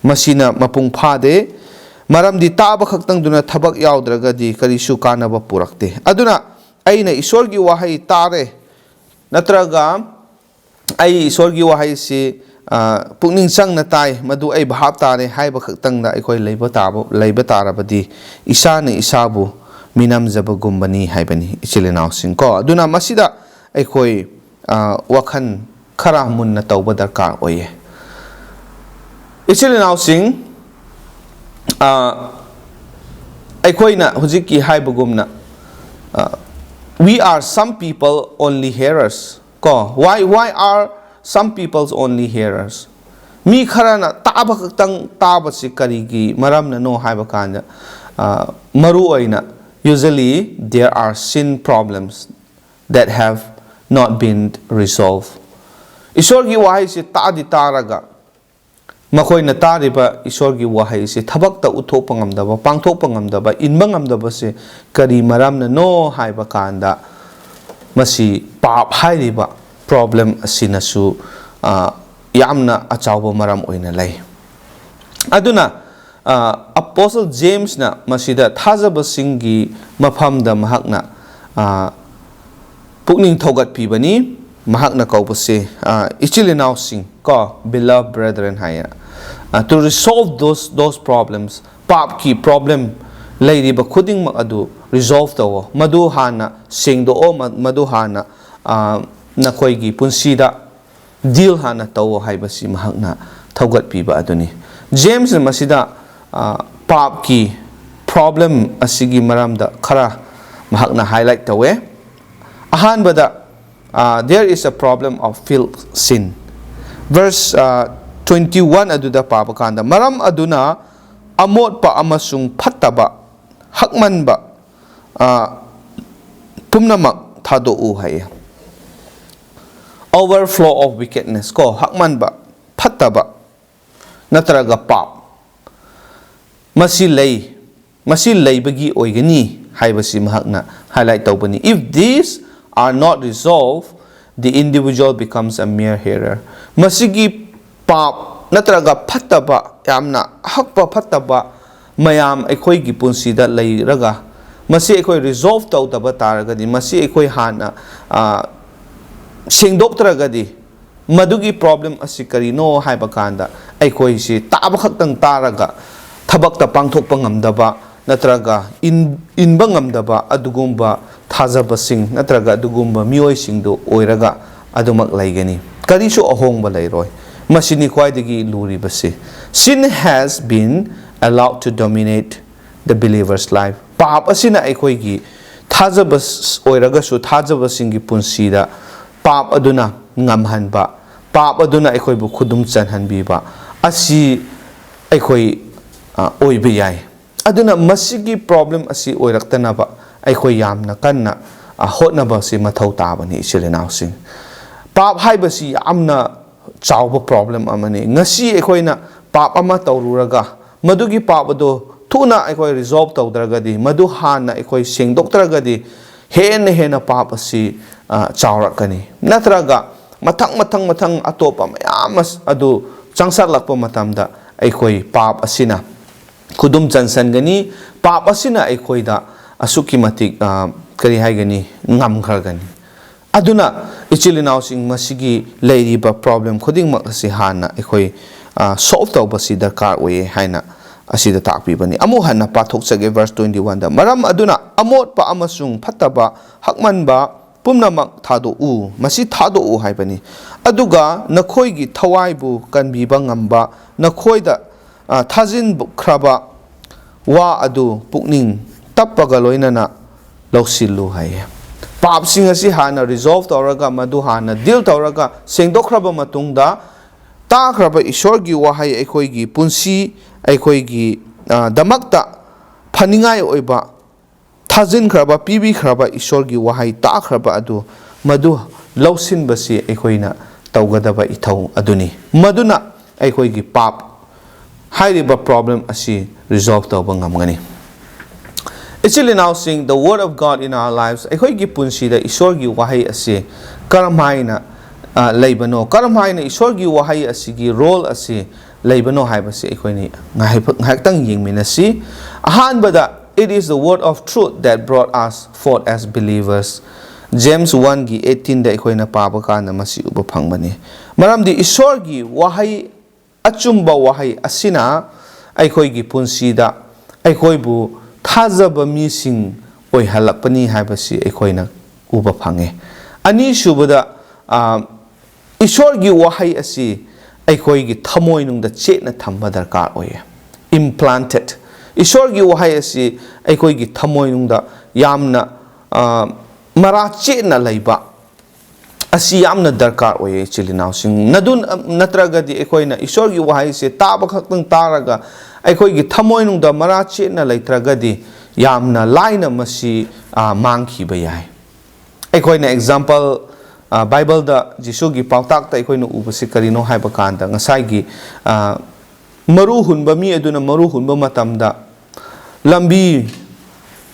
ꯃꯁꯤꯅ ꯃꯄꯨꯡ ꯐꯥꯗꯦ꯫ ꯃꯔꯝꯗꯤ ꯇꯥꯕ ꯈꯛꯇꯪꯗꯨꯅ ꯊꯕꯛ ꯌꯥꯎꯗ꯭ꯔꯒꯗꯤ ꯀꯔꯤꯁꯨ ꯀꯥꯟꯅꯕ ꯄꯨꯔꯛꯇꯦ꯫ ꯑꯗꯨꯅ ꯑꯩꯅ ꯏꯁꯣꯔꯒꯤ ꯋꯥꯍꯩ ꯇꯥꯔꯦ, ꯅꯠꯇ꯭ꯔꯒ ꯑꯩ ꯏꯁꯣꯔꯒꯤ ꯋꯥꯍꯩꯁꯤ, ꯑ, ꯄꯨꯛꯅꯤꯡ ꯆꯪꯅ ꯇꯥꯏ, ꯃꯗꯨ ꯑꯩ ꯚꯥꯞ ꯇꯥꯔꯦ ꯍꯥꯏꯕ ꯈꯛꯇꯪꯗ ꯑꯩꯈꯣꯏ ꯂꯩꯕ ꯇꯥꯕ, ꯂꯩꯕ ꯇꯥꯔꯕꯗꯤ ꯏꯁꯥꯅ ꯏꯁꯥꯕꯨ ꯃꯤꯅꯝꯖꯕꯒꯨꯝꯕꯅꯤ ꯍꯥꯏꯕꯅꯤ, ꯏꯆꯤꯜ ꯏꯅꯥꯎꯁꯤꯡ ꯀꯣ꯫ ꯑꯗꯨꯅ ꯃꯁꯤꯗ ꯑꯩꯈꯣꯏ, ꯑ, ꯋꯥꯈꯜ ꯈꯔ ꯃꯨꯟꯅ ꯇꯧꯕ ꯗꯔꯀꯥꯔ ꯑꯣꯏꯌꯦ꯫ ꯏꯆꯤꯜ ꯏꯅꯥꯎꯁꯤꯡ, ꯑ, ꯑꯩꯈꯣꯏꯅ ꯍꯧꯖꯤꯛꯀꯤ ꯍꯥꯏꯕꯒꯨꯝꯅ, ꯑ, "We are some people only hearers" ꯀꯣ꯫ Why, why are some people's only hearers? ꯃꯤ ꯈꯔꯅ ꯇꯥꯕ ꯈꯛꯇꯪ ꯇꯥꯕꯁꯤ ꯀꯔꯤꯒꯤ ꯃꯔꯝꯅꯅꯣ ꯍꯥꯏꯕ ꯀꯥꯟꯗ, ꯑ, ꯃꯔꯨ ꯑꯣꯏꯅ, usually there are sin problems that have not been resolved. ꯏꯁꯣꯔꯒꯤ ꯋꯥꯍꯩꯁꯤ ꯇꯥꯗꯤ ꯇꯥꯔꯒ, ꯃꯈꯣꯏꯅ ꯇꯥꯔꯤꯕ ꯏꯁꯣꯔꯒꯤ ꯋꯥꯍꯩꯁꯤ ꯊꯕꯛꯇ ꯎꯠꯊꯣꯛꯄ ꯉꯝꯗꯕ, ꯄꯥꯡꯊꯣꯛꯄ ꯉꯝꯗꯕ, ꯏꯟꯕ ꯉꯝꯗꯕꯁꯦ ꯀꯔꯤ ꯃꯔꯝꯅꯅꯣ ꯍꯥꯏꯕ ꯀꯥꯟꯗ, ꯃꯁꯤ ꯄꯥꯞ ꯍꯥꯏꯔꯤꯕ problem ꯑꯁꯤꯅꯁꯨ, ꯑ, ꯌꯥꯝꯅ ꯑꯆꯧꯕ ꯃꯔꯝ ꯑꯣꯏꯅ ꯂꯩ꯫ ꯑꯗꯨꯅ, ꯑ, Apostle James ꯅ ꯃꯁꯤꯗ ꯊꯥꯖꯕꯁꯤꯡꯒꯤ ꯃꯐꯝꯗ ꯃꯍꯥꯛꯅ, ꯑ, ꯄꯨꯛꯅꯤꯡ ꯊꯧꯒꯠꯄꯤꯕꯅꯤ꯫ ꯃꯍꯥꯛꯅ ꯀꯧꯕꯁꯦ, ꯑ, ꯏꯆꯤꯜ ꯏꯅꯥꯎꯁꯤꯡ ꯀꯣ, "Beloved brethren" ꯍꯥꯏꯅ, ꯑ, to resolve those, those problems, ꯄꯥꯞꯀꯤ problem ꯂꯩꯔꯤꯕ ꯈꯨꯗꯤꯡꯃꯛ ꯑꯗꯨ resolve ꯇꯧꯑꯣ, ꯃꯗꯨ ꯍꯥꯟꯅ ꯁꯦꯡꯗꯣꯛꯑꯣ, ꯃ-, ꯃꯗꯨ ꯍꯥꯟꯅ, ꯑ, ꯅꯈꯣꯏꯒꯤ ꯄꯨꯟꯁꯤꯗ deal ꯍꯥꯟꯅ ꯇꯧꯑꯣ ꯍꯥꯏꯕꯁꯤ ꯃꯍꯥꯛꯅ ꯊꯧꯒꯠꯄꯤꯕ ꯑꯗꯨꯅꯤ꯫ James ꯅ ꯃꯁꯤꯗ, ꯑ, ꯄꯥꯞꯀꯤ problem ꯑꯁꯤꯒꯤ ꯃꯔꯝꯗ ꯈꯔ ꯃꯍꯥꯛꯅ highlight ꯇꯧꯋꯦ꯫ ꯑꯍꯥꯟꯕꯗ, ꯑ, "There is a problem of filth, sin." Verse, ꯑ, twenty one ꯑꯗꯨꯗ ꯄꯥꯕ ꯀꯥꯟꯗ, "ꯃꯔꯝ ꯑꯗꯨꯅ ꯑꯃꯣꯠꯄ ꯑꯃꯁꯨꯡ ꯐꯠꯇꯕ, ꯍꯛꯃꯟꯕ, ꯑ, ꯄꯨꯝꯅꯃꯛ ꯊꯥꯗꯣꯛꯎ" ꯍꯥꯏꯌꯦ꯫ Overflow of wickedness ꯀꯣ, ꯍꯛꯃꯟꯕ, ꯐꯠꯇꯕ ꯅꯠꯇ꯭ꯔꯒ ꯄꯥꯞ, ꯃꯁꯤ ꯂꯩ, ꯃꯁꯤ ꯂꯩꯕꯒꯤ ꯑꯣꯏꯒꯅꯤ ꯍꯥꯏꯕꯁꯤ ꯃꯍꯥꯛꯅ highlight ꯇꯧꯕꯅꯤ꯫ "If these are not resolved, the individual becomes a mere hearer." ꯃꯁꯤꯒꯤ ꯄꯥꯞ ꯅꯠꯇ꯭ꯔꯒ ꯐꯠꯇꯕ, ꯌꯥꯝꯅ ꯑꯍꯛꯄ ꯐꯠꯇꯕ ꯃꯌꯥꯝ ꯑꯩꯈꯣꯏꯒꯤ ꯄꯨꯟꯁꯤꯗ ꯂꯩꯔꯒ, ꯃꯁꯤ ꯑꯩꯈꯣꯏ resolve ꯇꯧꯗꯕ ꯇꯥꯔꯒꯗꯤ, ꯃꯁꯤ ꯑꯩꯈꯣꯏ ꯍꯥꯟꯅ, ꯑ, ꯁꯦꯡꯗꯣꯛꯇ꯭ꯔꯒꯗꯤ, ꯃꯗꯨꯒꯤ problem ꯑꯁꯤ ꯀꯔꯤꯅꯣ ꯍꯥꯏꯕ ꯀꯥꯟꯗ, ꯑꯩꯈꯣꯏꯁꯤ ꯇꯥꯕ ꯈꯛꯇꯪ ꯇꯥꯔꯒ ꯊꯕꯛꯇ ꯄꯥꯡꯊꯣꯛꯄ ꯉꯝꯗꯕ ꯅꯠꯇ꯭ꯔꯒ ꯏꯟ-, ꯏꯟꯕ ꯉꯝꯗꯕ ꯑꯗꯨꯒꯨꯝꯕ ꯊꯥꯖꯕꯁꯤꯡ ꯅꯠꯇ꯭ꯔꯒ ꯑꯗꯨꯒꯨꯝꯕ ꯃꯤꯑꯣꯏꯁꯤꯡꯗꯨ ꯑꯣꯏꯔꯒ ꯑꯗꯨꯃꯛ ꯂꯩꯒꯅꯤ꯫ ꯀꯔꯤꯁꯨ ꯑꯍꯣꯡꯕ ꯂꯩꯔꯣꯏ꯫ ꯃꯁꯤꯅꯤ ꯈ꯭ꯋꯥꯏꯗꯒꯤ ꯂꯨꯔꯤꯕꯁꯤ꯫ Sin has been allowed to dominate the believer's life. ꯄꯥꯞ ꯑꯁꯤꯅ ꯑꯩꯈꯣꯏꯒꯤ ꯊꯥꯖꯕ ꯁ-, ꯑꯣꯏꯔꯒꯁꯨ ꯊꯥꯖꯕꯁꯤꯡꯒꯤ ꯄꯨꯟꯁꯤꯗ ꯄꯥꯞ ꯑꯗꯨꯅ ꯉꯝꯍꯟꯕ, ꯄꯥꯞ ꯑꯗꯨꯅ ꯑꯩꯈꯣꯏꯕꯨ ꯈꯨꯗꯨꯝ ꯆꯟꯍꯟꯕꯤꯕ ꯑꯁꯤ ꯑꯩꯈꯣꯏ, ꯑ, ꯑꯣꯏꯕ ꯌꯥꯏ꯫ ꯑꯗꯨꯅ ꯃꯁꯤꯒꯤ problem ꯑꯁꯤ ꯑꯣꯏꯔꯛꯇꯅꯕ ꯑꯩꯈꯣꯏ ꯌꯥꯝꯅ ꯀꯟꯅ, ꯑ, ꯍꯣꯠꯅꯕꯁꯤ ꯃꯊꯧ ꯇꯥꯕꯅꯤ, ꯏꯆꯤꯜ ꯏꯅꯥꯎꯁꯤꯡ꯫ ꯄꯥꯞ ꯍꯥꯏꯕꯁꯤ ꯌꯥꯝꯅ ꯆꯥꯎꯕ problem ꯑꯃꯅꯤ꯫ ꯉꯁꯤ ꯑꯩꯈꯣꯏꯅ ꯄꯥꯞ ꯑꯃ ꯇꯧꯔꯨꯔꯒ, ꯃꯗꯨꯒꯤ ꯄꯥꯞ ꯑꯗꯨ ꯊꯨꯅ ꯑꯩꯈꯣꯏ resolve ꯇꯧꯗ꯭ꯔꯒꯗꯤ, ꯃꯗꯨ ꯍꯥꯟꯅ ꯑꯩꯈꯣꯏ ꯁꯦꯡꯗꯣꯛꯇ꯭ꯔꯒꯗꯤ, ꯍꯦꯟꯅ ꯍꯦꯟꯅ ꯄꯥꯞ ꯑꯁꯤ, ꯑ, ꯆꯥꯎꯔꯛꯀꯅꯤ꯫ ꯅꯠꯇ꯭ꯔꯒ ꯃꯊꯪ, ꯃꯊꯪ, ꯃꯊꯪ ꯑꯇꯣꯞꯄ ꯃꯌꯥꯝ ꯑꯁ-, ꯑꯗꯨ ꯆꯪꯁꯜꯂꯛꯄ ꯃꯇꯝꯗ, ꯑꯩꯈꯣꯏ ꯄꯥꯞ ꯑꯁꯤꯅ ꯈꯨꯗꯨꯝ ꯆꯟꯁꯟꯒꯅꯤ꯫ ꯄꯥꯞ ꯑꯁꯤꯅ ꯑꯩꯈꯣꯏꯗ ꯑꯁꯨꯛꯀꯤ ꯃꯇꯤꯛ, ꯑ, ꯀꯔꯤ ꯍꯥꯏꯒꯅꯤ, ꯉꯝꯈ꯭ꯔꯒꯅꯤ꯫ ꯑꯗꯨꯅ ꯏꯆꯤꯜ ꯏꯅꯥꯎꯁꯤꯡ, ꯃꯁꯤꯒꯤ ꯂꯩꯔꯤꯕ problem ꯈꯨꯗꯤꯡꯃꯛ ꯑꯁꯤ ꯍꯥꯟꯅ ꯑꯩꯈꯣꯏ, ꯑ, solve ꯇꯧꯕꯁꯤ ꯗꯔꯀꯥꯔ ꯑꯣꯏꯌꯦ ꯍꯥꯏꯅ ꯑꯁꯤꯗ ꯇꯥꯛꯄꯤꯕꯅꯤ꯫ ꯑꯃꯨꯛ ꯍꯟꯅ ꯄꯥꯊꯣꯛꯆꯒꯦ, verse twenty-one ꯗ, "ꯃꯔꯝ ꯑꯗꯨꯅ ꯑꯃꯣꯠꯄ ꯑꯃꯁꯨꯡ ꯐꯠꯇꯕ ꯍꯛꯃꯟꯕ ꯄꯨꯝꯅꯃꯛ ꯊꯥꯗꯣꯛꯎ, ꯃꯁꯤ ꯊꯥꯗꯣꯛꯎ ꯍꯥꯏꯕꯅꯤ꯫ ꯑꯗꯨꯒ ꯅꯈꯣꯏꯒꯤ ꯊꯋꯥꯏꯕꯨ ꯀꯟꯕꯤꯕ ꯉꯝꯕ ꯅꯈꯣꯏꯗ, ꯑ, ꯊꯥꯖꯤꯟꯈ꯭ꯔꯕ ꯋꯥ ꯑꯗꯨ ꯄꯨꯛꯅꯤꯡ ꯇꯞꯄꯒ ꯂꯣꯏꯅꯅ ꯂꯧꯁꯤꯜꯂꯨ" ꯍꯥꯏꯌꯦ꯫ ꯄꯥꯞꯁꯤꯡ ꯑꯁꯤ ꯍꯥꯟꯅ resolve ꯇꯧꯔꯒ, ꯃꯗꯨ ꯍꯥꯟꯅ deal ꯇꯧꯔꯒ, ꯁꯦꯡꯗꯣꯛꯈ꯭ꯔꯕ ꯃꯇꯨꯡꯗ, ꯇꯥꯈ꯭ꯔꯕ ꯏꯁꯣꯔꯒꯤ ꯋꯥꯍꯩ ꯑꯩꯈꯣꯏꯒꯤ ꯄꯨꯟꯁꯤ, ꯑꯩꯈꯣꯏꯒꯤ, ꯑ, ꯗꯃꯛꯇ ꯐꯅꯤꯡꯉꯥꯏ ꯑꯣꯏꯕ ꯊꯥꯖꯤꯟꯈ꯭ꯔꯕ, ꯄꯤꯕꯤꯈ꯭ꯔꯕ ꯏꯁꯣꯔꯒꯤ ꯋꯥꯍꯩ ꯇꯥꯈ꯭ꯔꯕ ꯑꯗꯨ, ꯃꯗꯨ ꯂꯧꯁꯤꯟꯕꯁꯤ ꯑꯩꯈꯣꯏꯅ ꯇꯧꯒꯗꯕ ꯏꯊꯧ ꯑꯗꯨꯅꯤ꯫ ꯃꯗꯨꯅ ꯑꯩꯈꯣꯏꯒꯤ ꯄꯥꯞ ꯍꯥꯏꯔꯤꯕ problem ꯑꯁꯤ resolve ꯇꯧꯕ ꯉꯝꯒꯅꯤ꯫ ꯏꯆꯤꯜ ꯏꯅꯥꯎꯁꯤꯡ, the word of God in our lives, ꯑꯩꯈꯣꯏꯒꯤ ꯄꯨꯟꯁꯤꯗ ꯏꯁꯣꯔꯒꯤ ꯋꯥꯍꯩ ꯑꯁꯤ ꯀꯔꯝ ꯍꯥꯏꯅ, ꯑ, ꯂꯩꯕꯅꯣ, ꯀꯔꯝ ꯍꯥꯏꯅ ꯏꯁꯣꯔꯒꯤ ꯋꯥꯍꯩ ꯑꯁꯤꯒꯤ role ꯑꯁꯤ ꯂꯩꯕꯅꯣ ꯍꯥꯏꯕꯁꯤ ꯑꯩꯈꯣꯏꯅ ꯉꯥꯏꯍꯥꯛ-, ꯉꯥꯏꯍꯥꯛꯇꯪ ꯌꯦꯡꯃꯤꯟꯅꯁꯤ꯫ ꯑꯍꯥꯟꯕꯗ, "It is the word of truth that brought us forth as believers." James one ꯒꯤ eighteen ꯗ ꯑꯩꯈꯣꯏꯅ ꯄꯥꯕ ꯀꯥꯟꯗ ꯃꯁꯤ ꯎꯕ ꯐꯪꯕꯅꯤ꯫ ꯃꯔꯝꯗꯤ ꯏꯁꯣꯔꯒꯤ ꯋꯥꯍꯩ, ꯑꯆꯨꯝꯕ ꯋꯥꯍꯩ ꯑꯁꯤꯅ ꯑꯩꯈꯣꯏꯒꯤ ꯄꯨꯟꯁꯤꯗ ꯑꯩꯈꯣꯏꯕꯨ ꯊꯥꯖꯕ ꯃꯤꯁꯤꯡ ꯑꯣꯏꯍꯜꯂꯛꯄꯅꯤ ꯍꯥꯏꯕꯁꯤ ꯑꯩꯈꯣꯏꯅ ꯎꯕ ꯐꯪꯉꯦ꯫ ꯑꯅꯤꯁꯨꯕꯗ, ꯑ, ꯏꯁꯣꯔꯒꯤ ꯋꯥꯍꯩ ꯑꯁꯤ ꯑꯩꯈꯣꯏꯒꯤ ꯊꯃꯣꯏꯅꯨꯡꯗ ꯆꯦꯠꯅ ꯊꯝꯕ ꯗꯔꯀꯥꯔ ꯑꯣꯏꯌꯦ꯫ Implanted. ꯏꯁꯣꯔꯒꯤ ꯋꯥꯍꯩ ꯑꯁꯤ ꯑꯩꯈꯣꯏꯒꯤ ꯊꯃꯣꯏꯅꯨꯡꯗ ꯌꯥꯝꯅ, ꯑ, ꯃꯔꯥ ꯆꯦꯠꯅ ꯂꯩꯕ ꯑꯁꯤ ꯌꯥꯝꯅ ꯗꯔꯀꯥꯔ ꯑꯣꯏꯌꯦ, ꯏꯆꯤꯜ ꯏꯅꯥꯎꯁꯤꯡ꯫ ꯅꯗꯨ ꯅꯠꯇ꯭ꯔꯒꯗꯤ ꯑꯩꯈꯣꯏꯅ ꯏꯁꯣꯔꯒꯤ ꯋꯥꯍꯩꯁꯦ ꯇꯥꯕ ꯈꯛꯇꯪ ꯇꯥꯔꯒ ꯑꯩꯈꯣꯏꯒꯤ ꯊꯃꯣꯏꯅꯨꯡꯗ ꯃꯔꯥ ꯆꯦꯠꯅ ꯂꯩꯇ꯭ꯔꯒꯗꯤ ꯌꯥꯝꯅ ꯂꯥꯏꯅ ꯃꯁꯤ, ꯑ, ꯃꯥꯡꯈꯤꯕ ꯌꯥꯏ꯫ ꯑꯩꯈꯣꯏꯅ example, ꯑ, ꯕꯥꯏꯕꯜꯗ ꯖꯤꯁꯨꯒꯤ ꯄꯥꯎꯇꯥꯛꯇ ꯑꯩꯈꯣꯏꯅ ꯎꯕꯁꯤ ꯀꯔꯤꯅꯣ ꯍꯥꯏꯕ ꯀꯥꯟꯗ, ꯉꯁꯥꯏꯒꯤ, ꯑ, ꯃꯔꯨ ꯍꯨꯟꯕ ꯃꯤ ꯑꯗꯨꯅ ꯃꯔꯨ ꯍꯨꯟꯕ ꯃꯇꯝꯗ ꯂꯝꯕꯤ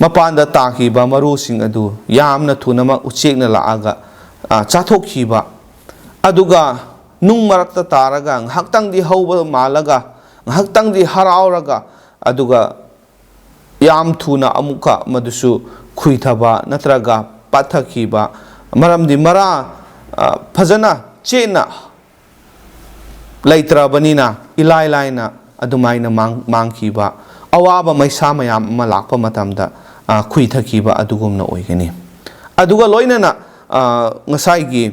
ꯃꯄꯥꯟꯗ ꯇꯥꯈꯤꯕ ꯃꯔꯨꯁꯤꯡ ꯑꯗꯨ ꯌꯥꯝꯅ ꯊꯨꯅꯃꯛ ꯎꯆꯦꯛꯅ ꯂꯥꯛꯑꯒ, ꯑ, ꯆꯥꯊꯣꯛꯈꯤꯕ, ꯑꯗꯨꯒ ꯅꯨꯡ ꯃꯔꯛꯇ ꯇꯥꯔꯒ ꯉꯥꯏꯍꯥꯛꯇꯪꯗꯤ ꯍꯧꯕ ꯃꯥꯜꯂꯒ, ꯉꯥꯏꯍꯥꯛꯇꯪꯗꯤ ꯍꯔꯥꯎꯔꯒ, ꯑꯗꯨꯒ ꯌꯥꯝ ꯊꯨꯅ ꯑꯃꯨꯛꯀ ꯃꯗꯨꯁꯨ ꯈꯨꯏꯊꯕ ꯅꯠꯇ꯭ꯔꯒ ꯄꯠꯊꯈꯤꯕ, ꯃꯔꯝꯗꯤ ꯃꯔꯥ, ꯑ, ꯐꯖꯅ ꯆꯦꯠꯅ ꯂꯩꯇ꯭ꯔꯕꯅꯤꯅ ꯏꯂꯥꯏ ꯂꯥꯏꯅ ꯑꯗꯨꯃꯥꯏꯅ ꯃꯥꯡ-, ꯃꯥꯡꯈꯤꯕ, ꯑꯋꯥꯕ ꯃꯩꯁꯥ ꯃꯌꯥꯝ ꯑꯃ ꯂꯥꯛꯄ ꯃꯇꯝꯗ, ꯑ, ꯈꯨꯏꯊꯈꯤꯕ ꯑꯗꯨꯒꯨꯝꯅ ꯑꯣꯏꯒꯅꯤ꯫ ꯑꯗꯨꯒ ꯂꯣꯏꯅꯅ, ꯑ, ꯉꯁꯥꯏꯒꯤ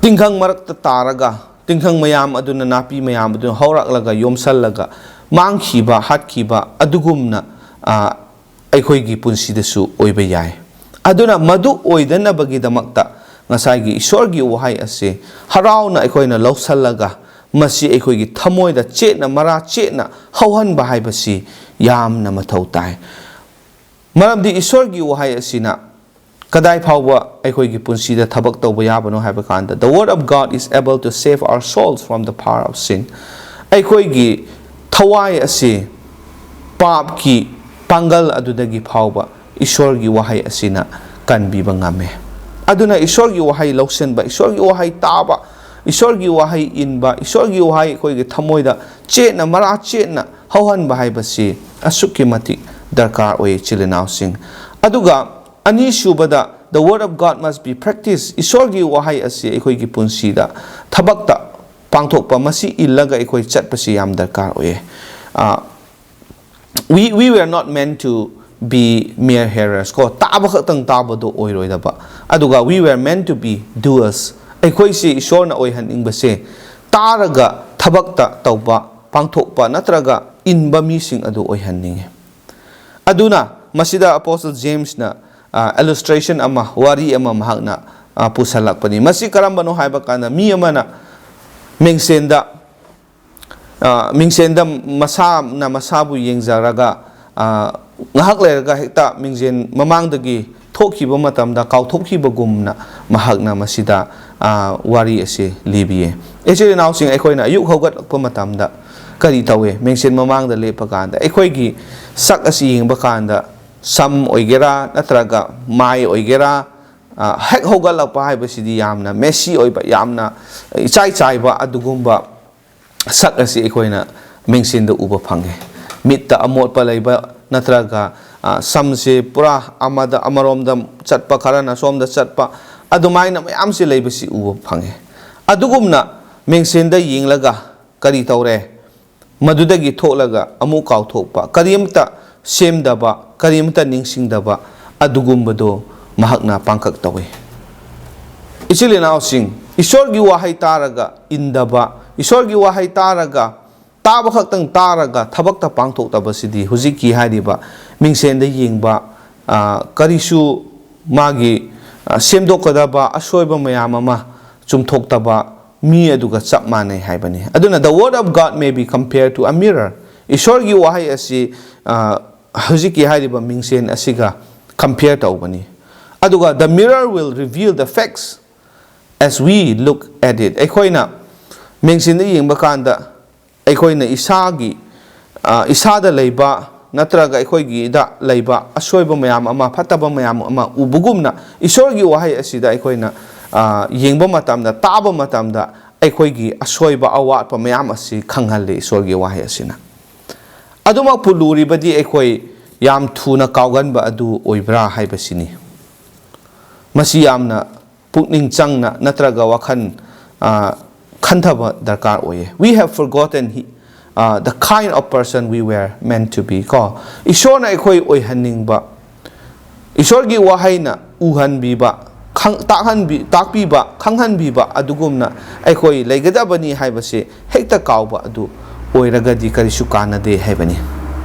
ꯇꯤꯡꯈꯪ ꯃꯔꯛꯇ ꯇꯥꯔꯒ, ꯇꯤꯡꯈꯪ ꯃꯌꯥꯝ ꯑꯗꯨꯅ, ꯅꯥꯄꯤ ꯃꯌꯥꯝ ꯑꯗꯨꯅ ꯍꯧꯔꯛꯂꯒ, ꯌꯣꯝꯁꯜꯂꯒ ꯃꯥꯡꯈꯤꯕ, ꯍꯥꯠꯈꯤꯕ ꯑꯗꯨꯒꯨꯝꯅ, ꯑ, ꯑꯩꯈꯣꯏꯒꯤ ꯄꯨꯟꯁꯤꯗꯁꯨ ꯑꯣꯏꯕ ꯌꯥꯏ꯫ ꯑꯗꯨꯅ ꯃꯗꯨ ꯑꯣꯏꯗꯅꯕꯒꯤꯗꯃꯛꯇ ꯉꯁꯥꯏꯒꯤ ꯏꯁꯣꯔꯒꯤ ꯋꯥꯍꯩ ꯑꯁꯤ ꯍꯔꯥꯎꯅ ꯑꯩꯈꯣꯏꯅ ꯂꯧꯁꯜꯂꯒ, ꯃꯁꯤ ꯑꯩꯈꯣꯏꯒꯤ ꯊꯃꯣꯏꯗ ꯆꯦꯠꯅ, ꯃꯔꯥ ꯆꯦꯠꯅ ꯍꯧꯍꯟꯕ ꯍꯥꯏꯕꯁꯤ ꯌꯥꯝꯅ ꯃꯊꯧ ꯇꯥꯏ꯫ ꯃꯔꯝꯗꯤ ꯏꯁꯣꯔꯒꯤ ꯋꯥꯍꯩ ꯑꯁꯤꯅ ꯀꯗꯥꯏ ꯐꯥꯎꯕ ꯑꯩꯈꯣꯏꯒꯤ ꯄꯨꯟꯁꯤꯗ ꯊꯕꯛ ꯇꯧꯕ ꯌꯥꯕꯅꯣ ꯍꯥꯏꯕ ꯀꯥꯟꯗ, "The word of God is able to save our souls from the power of sin." ꯑꯩꯈꯣꯏꯒꯤ ꯊꯋꯥꯏ ꯑꯁꯤ ꯄꯥꯞꯀꯤ ꯄꯥꯡꯒꯜ ꯑꯗꯨꯗꯒꯤ ꯐꯥꯎꯕ ꯏꯁꯣꯔꯒꯤ ꯋꯥꯍꯩ ꯑꯁꯤꯅ ꯀꯟꯕꯤꯕ ꯉꯝꯃꯦ꯫ ꯑꯗꯨꯅ ꯏꯁꯣꯔꯒꯤ ꯋꯥꯍꯩ ꯂꯧꯁꯤꯟꯕ, ꯏꯁꯣꯔꯒꯤ ꯋꯥꯍꯩ ꯇꯥꯕ, ꯏꯁꯣꯔꯒꯤ ꯋꯥꯍꯩ ꯏꯟꯕ, ꯏꯁꯣꯔꯒꯤ ꯋꯥꯍꯩ ꯑꯩꯈꯣꯏꯒꯤ ꯊꯃꯣꯏꯗ ꯆꯦꯠꯅ, ꯃꯔꯥ ꯆꯦꯠꯅ ꯍꯧꯍꯟꯕ ꯍꯥꯏꯕꯁꯤ ꯑꯁꯨꯛꯀꯤ ꯃꯇꯤꯛ ꯗꯔꯀꯥꯔ ꯑꯣꯏ, ꯏꯆꯤꯜ ꯏꯅꯥꯎꯁꯤꯡ꯫ ꯑꯗꯨꯒ ꯑꯅꯤꯁꯨꯕꯗ, the word of God must be practiced. ꯏꯁꯣꯔꯒꯤ ꯋꯥꯍꯩ ꯑꯁꯤ ꯑꯩꯈꯣꯏꯒꯤ ꯄꯨꯟꯁꯤꯗ, ꯊꯕꯛꯇ ꯄꯥꯡꯊꯣꯛꯄ, ꯃꯁꯤ ꯏꯜꯂꯒ ꯑꯩꯈꯣꯏ ꯆꯠꯄꯁꯤ ꯌꯥꯝ ꯗꯔꯀꯥꯔ ꯑꯣꯏꯌꯦ꯫ ꯑ, we, we were not meant to be mere hearers ꯀꯣ, ꯇꯥꯕ ꯈꯛꯇꯪ ꯇꯥꯕꯗꯣ ꯑꯣꯏꯔꯣꯏꯗꯕ, ꯑꯗꯨꯒ we were meant to be doers. ꯑꯩꯈꯣꯏꯁꯤ ꯏꯁꯣꯔꯅ ꯑꯣꯏꯍꯟꯅꯤꯡꯕꯁꯦ ꯇꯥꯔꯒ ꯊꯕꯛꯇ ꯇꯧꯕ, ꯄꯥꯡꯊꯣꯛꯄ ꯅꯠꯇ꯭ꯔꯒ ꯏꯟꯕ ꯃꯤꯁꯤꯡ ꯑꯗꯨ ꯑꯣꯏꯍꯟꯅꯤꯡꯉꯤ꯫ ꯑꯗꯨꯅ ꯃꯁꯤꯗ Apostle Jamesꯅ, ꯑ, illustration ꯑꯃ, ꯋꯥꯔꯤ ꯑꯃ ꯃꯍꯥꯛꯅ, ꯑ, ꯄꯨꯁꯜꯂꯛꯄꯅꯤ꯫ ꯃꯁꯤ ꯀꯔꯝꯕꯅꯣ ꯍꯥꯏꯕ ꯀꯥꯟꯗ, ꯃꯤ ꯑꯃꯅ ꯃꯤꯡꯁꯦꯟꯗ, ꯑ, ꯃꯤꯡꯁꯦꯟꯗ ꯃꯁꯥꯅ ꯃꯁꯥꯕꯨ ꯌꯦꯡꯖꯔꯒ, ꯑ, ꯉꯥꯏꯍꯥꯛ ꯂꯩꯔꯒ ꯍꯦꯛꯇ ꯃꯤꯡꯁꯦꯟ ꯃꯃꯥꯡꯗꯒꯤ ꯊꯣꯛꯈꯤꯕ ꯃꯇꯝꯗ ꯀꯥꯎꯊꯣꯛꯈꯤꯕꯒꯨꯝꯅ ꯃꯍꯥꯛꯅ ꯃꯁꯤꯗ, ꯑ, ꯋꯥꯔꯤ ꯑꯁꯤ ꯂꯤꯕꯤꯌꯦ꯫ ꯏꯆꯤꯜ ꯏꯅꯥꯎꯁꯤꯡ, ꯑꯩꯈꯣꯏꯅ ꯑꯌꯨꯛ ꯍꯧꯒꯠꯂꯛꯄ ꯃꯇꯝꯗ ꯀꯔꯤ ꯇꯧꯏ? ꯃꯤꯡꯁꯦꯟ ꯃꯃꯥꯡꯗ ꯂꯦꯞꯄ ꯀꯥꯟꯗ ꯑꯩꯈꯣꯏꯒꯤ ꯁꯛ ꯑꯁꯤ ꯌꯦꯡꯕ ꯀꯥꯟꯗ, ꯁꯝ ꯑꯣꯏꯒꯦꯔꯥ ꯅꯠꯇ꯭ꯔꯒ ꯃꯥꯏ ꯑꯣꯏꯒꯦꯔꯥ, ꯑ, ꯍꯦꯛ ꯍꯧꯒꯠꯂꯛꯄ ꯍꯥꯏꯕꯁꯤꯗꯤ ꯌꯥꯝꯅ messy ꯑꯣꯏꯕ, ꯌꯥꯝꯅ ꯏꯆꯥꯏ ꯆꯥꯏꯕ ꯑꯗꯨꯒꯨꯝꯕ ꯁꯛ ꯑꯁꯤ ꯑꯩꯈꯣꯏꯅ ꯃꯤꯡꯁꯦꯟꯗ ꯎꯕ ꯐꯪꯉꯦ꯫ ꯃꯤꯠꯇ ꯑꯃꯣꯠꯄ ꯂꯩꯕ ꯅꯠꯇ꯭ꯔꯒ, ꯑ, ꯁꯝꯁꯦ ꯄꯨꯔꯥ ꯑꯃꯗ, ꯑꯃꯔꯣꯝꯗ ꯆꯠꯄ, ꯈꯔꯅ ꯁꯣꯝꯗ ꯆꯠꯄ, ꯑꯗꯨꯃꯥꯏꯅ ꯃꯌꯥꯝꯁꯦ ꯂꯩꯕꯁꯤ ꯎꯕ ꯐꯪꯉꯦ꯫ ꯑꯗꯨꯒꯨꯝꯅ ꯃꯤꯡꯁꯦꯟꯗ ꯌꯦꯡꯂꯒ ꯀꯔꯤ ꯇꯧꯔꯦ? ꯃꯗꯨꯗꯒꯤ ꯊꯣꯛꯂꯒ ꯑꯃꯨꯛ ꯀꯥꯎꯊꯣꯛꯄ, ꯀꯔꯤꯝꯇ ꯁꯦꯝꯗꯕ, ꯀꯔꯤꯝꯇ ꯅꯤꯡꯁꯤꯡꯗꯕ ꯑꯗꯨꯒꯨꯝꯕꯗꯣ ꯃꯍꯥꯛꯅ ꯄꯥꯡꯀꯛ ꯇꯧꯏ꯫ ꯏꯆꯤꯜ ꯏꯅꯥꯎꯁꯤꯡ, ꯏꯁꯣꯔꯒꯤ ꯋꯥꯍꯩ ꯇꯥꯔꯒ ꯏꯟꯗꯕ, ꯏꯁꯣꯔꯒꯤ ꯋꯥꯍꯩ ꯇꯥꯔꯒ, ꯇꯥꯕ ꯈꯛꯇꯪ ꯇꯥꯔꯒ ꯊꯕꯛꯇ ꯄꯥꯡꯊꯣꯛꯇꯕꯁꯤꯗꯤ ꯍꯧꯖꯤꯛꯀꯤ ꯍꯥꯏꯔꯤꯕ ꯃꯤꯡꯁꯦꯟꯗ ꯌꯦꯡꯕ, ꯑ, ꯀꯔꯤꯁꯨ ꯃꯥꯒꯤ, ꯑ, ꯁꯦꯝꯗꯣꯛꯀꯗꯕ ꯑꯁꯣꯏꯕ ꯃꯌꯥꯝ ꯑꯃ ꯆꯨꯝꯊꯣꯛꯇꯕ ꯃꯤ ꯑꯗꯨꯒ ꯆꯞ ꯃꯥꯟꯅꯩ ꯍꯥꯏꯕꯅꯤ꯫ ꯑꯗꯨꯅ, the word of God may be compared to a mirror. ꯏꯁꯣꯔꯒꯤ ꯋꯥꯍꯩ ꯑꯁꯤ, ꯑ, ꯍꯧꯖꯤꯛꯀꯤ ꯍꯥꯏꯔꯤꯕ ꯃꯤꯡꯁꯦꯟ ꯑꯁꯤꯒ compare ꯇꯧꯕꯅꯤ꯫ ꯑꯗꯨꯒ, the mirror will reveal the facts as we look at it. ꯑꯩꯈꯣꯏꯅ ꯃꯤꯡꯁꯦꯟꯗ ꯌꯦꯡꯕ ꯀꯥꯟꯗ, ꯑꯩꯈꯣꯏꯅ ꯏꯁꯥꯒꯤ, ꯑ, ꯏꯁꯥꯗ ꯂꯩꯕ ꯅꯠꯇ꯭ꯔꯒ ꯑꯩꯈꯣꯏꯒꯤꯗ ꯂꯩꯕ ꯑꯁꯣꯏꯕ ꯃꯌꯥꯝ ꯑꯃ, ꯐꯠꯇꯕ ꯃꯌꯥꯝ ꯑꯃ ꯎꯕꯒꯨꯝꯅ, ꯏꯁꯣꯔꯒꯤ ꯋꯥꯍꯩ ꯑꯁꯤꯗ ꯑꯩꯈꯣꯏꯅ, ꯑ, ꯌꯦꯡꯕ ꯃꯇꯝꯗ, ꯇꯥꯕ ꯃꯇꯝꯗ, ꯑꯩꯈꯣꯏꯒꯤ ꯑꯁꯣꯏꯕ, ꯑꯋꯥꯠꯄ ꯃꯌꯥꯝ ꯑꯁꯤ ꯈꯪꯍꯜꯂꯤ ꯏꯁꯣꯔꯒꯤ ꯋꯥꯍꯩ ꯑꯁꯤꯅ꯫ ꯑꯗꯨꯃꯛꯄꯨ ꯂꯨꯔꯤꯕꯗꯤ ꯑꯩꯈꯣꯏ ꯌꯥꯝ ꯊꯨꯅ ꯀꯥꯎꯒꯟꯕ ꯑꯗꯨ ꯑꯣꯏꯕ꯭ꯔꯥ ꯍꯥꯏꯕꯁꯤꯅꯤ꯫ ꯃꯁꯤ ꯌꯥꯝꯅ ꯄꯨꯛꯅꯤꯡ ꯆꯪꯅ ꯅꯠꯇ꯭ꯔꯒ ꯋꯥꯈꯜ, ꯑ, ꯈꯟꯊꯕ ꯗꯔꯀꯥꯔ ꯑꯣꯏꯌꯦ꯫ We have forgotten he, uh, the kind of person we were meant to be, ꯀꯣ꯫ ꯏꯁꯣꯔꯅ ꯑꯩꯈꯣꯏ ꯑꯣꯏꯍꯟꯅꯤꯡꯕ, ꯏꯁꯣꯔꯒꯤ ꯋꯥꯍꯩꯅ ꯎꯍꯟꯕꯤꯕ, ꯈꯪ-, ꯇꯥꯛꯍꯟꯕꯤ-, ꯇꯥꯛꯄꯤꯕ, ꯈꯪꯍꯟꯕꯤꯕ ꯑꯗꯨꯒꯨꯝꯅ ꯑꯩꯈꯣꯏ ꯂꯩꯒꯗꯕꯅꯤ ꯍꯥꯏꯕꯁꯤ ꯍꯦꯛꯇ ꯀꯥꯎꯕ ꯑꯗꯨ ꯑꯣꯏꯔꯒꯗꯤ ꯀꯔꯤꯁꯨ ꯀꯥꯟꯅꯗꯦ ꯍꯥꯏꯕꯅꯤ꯫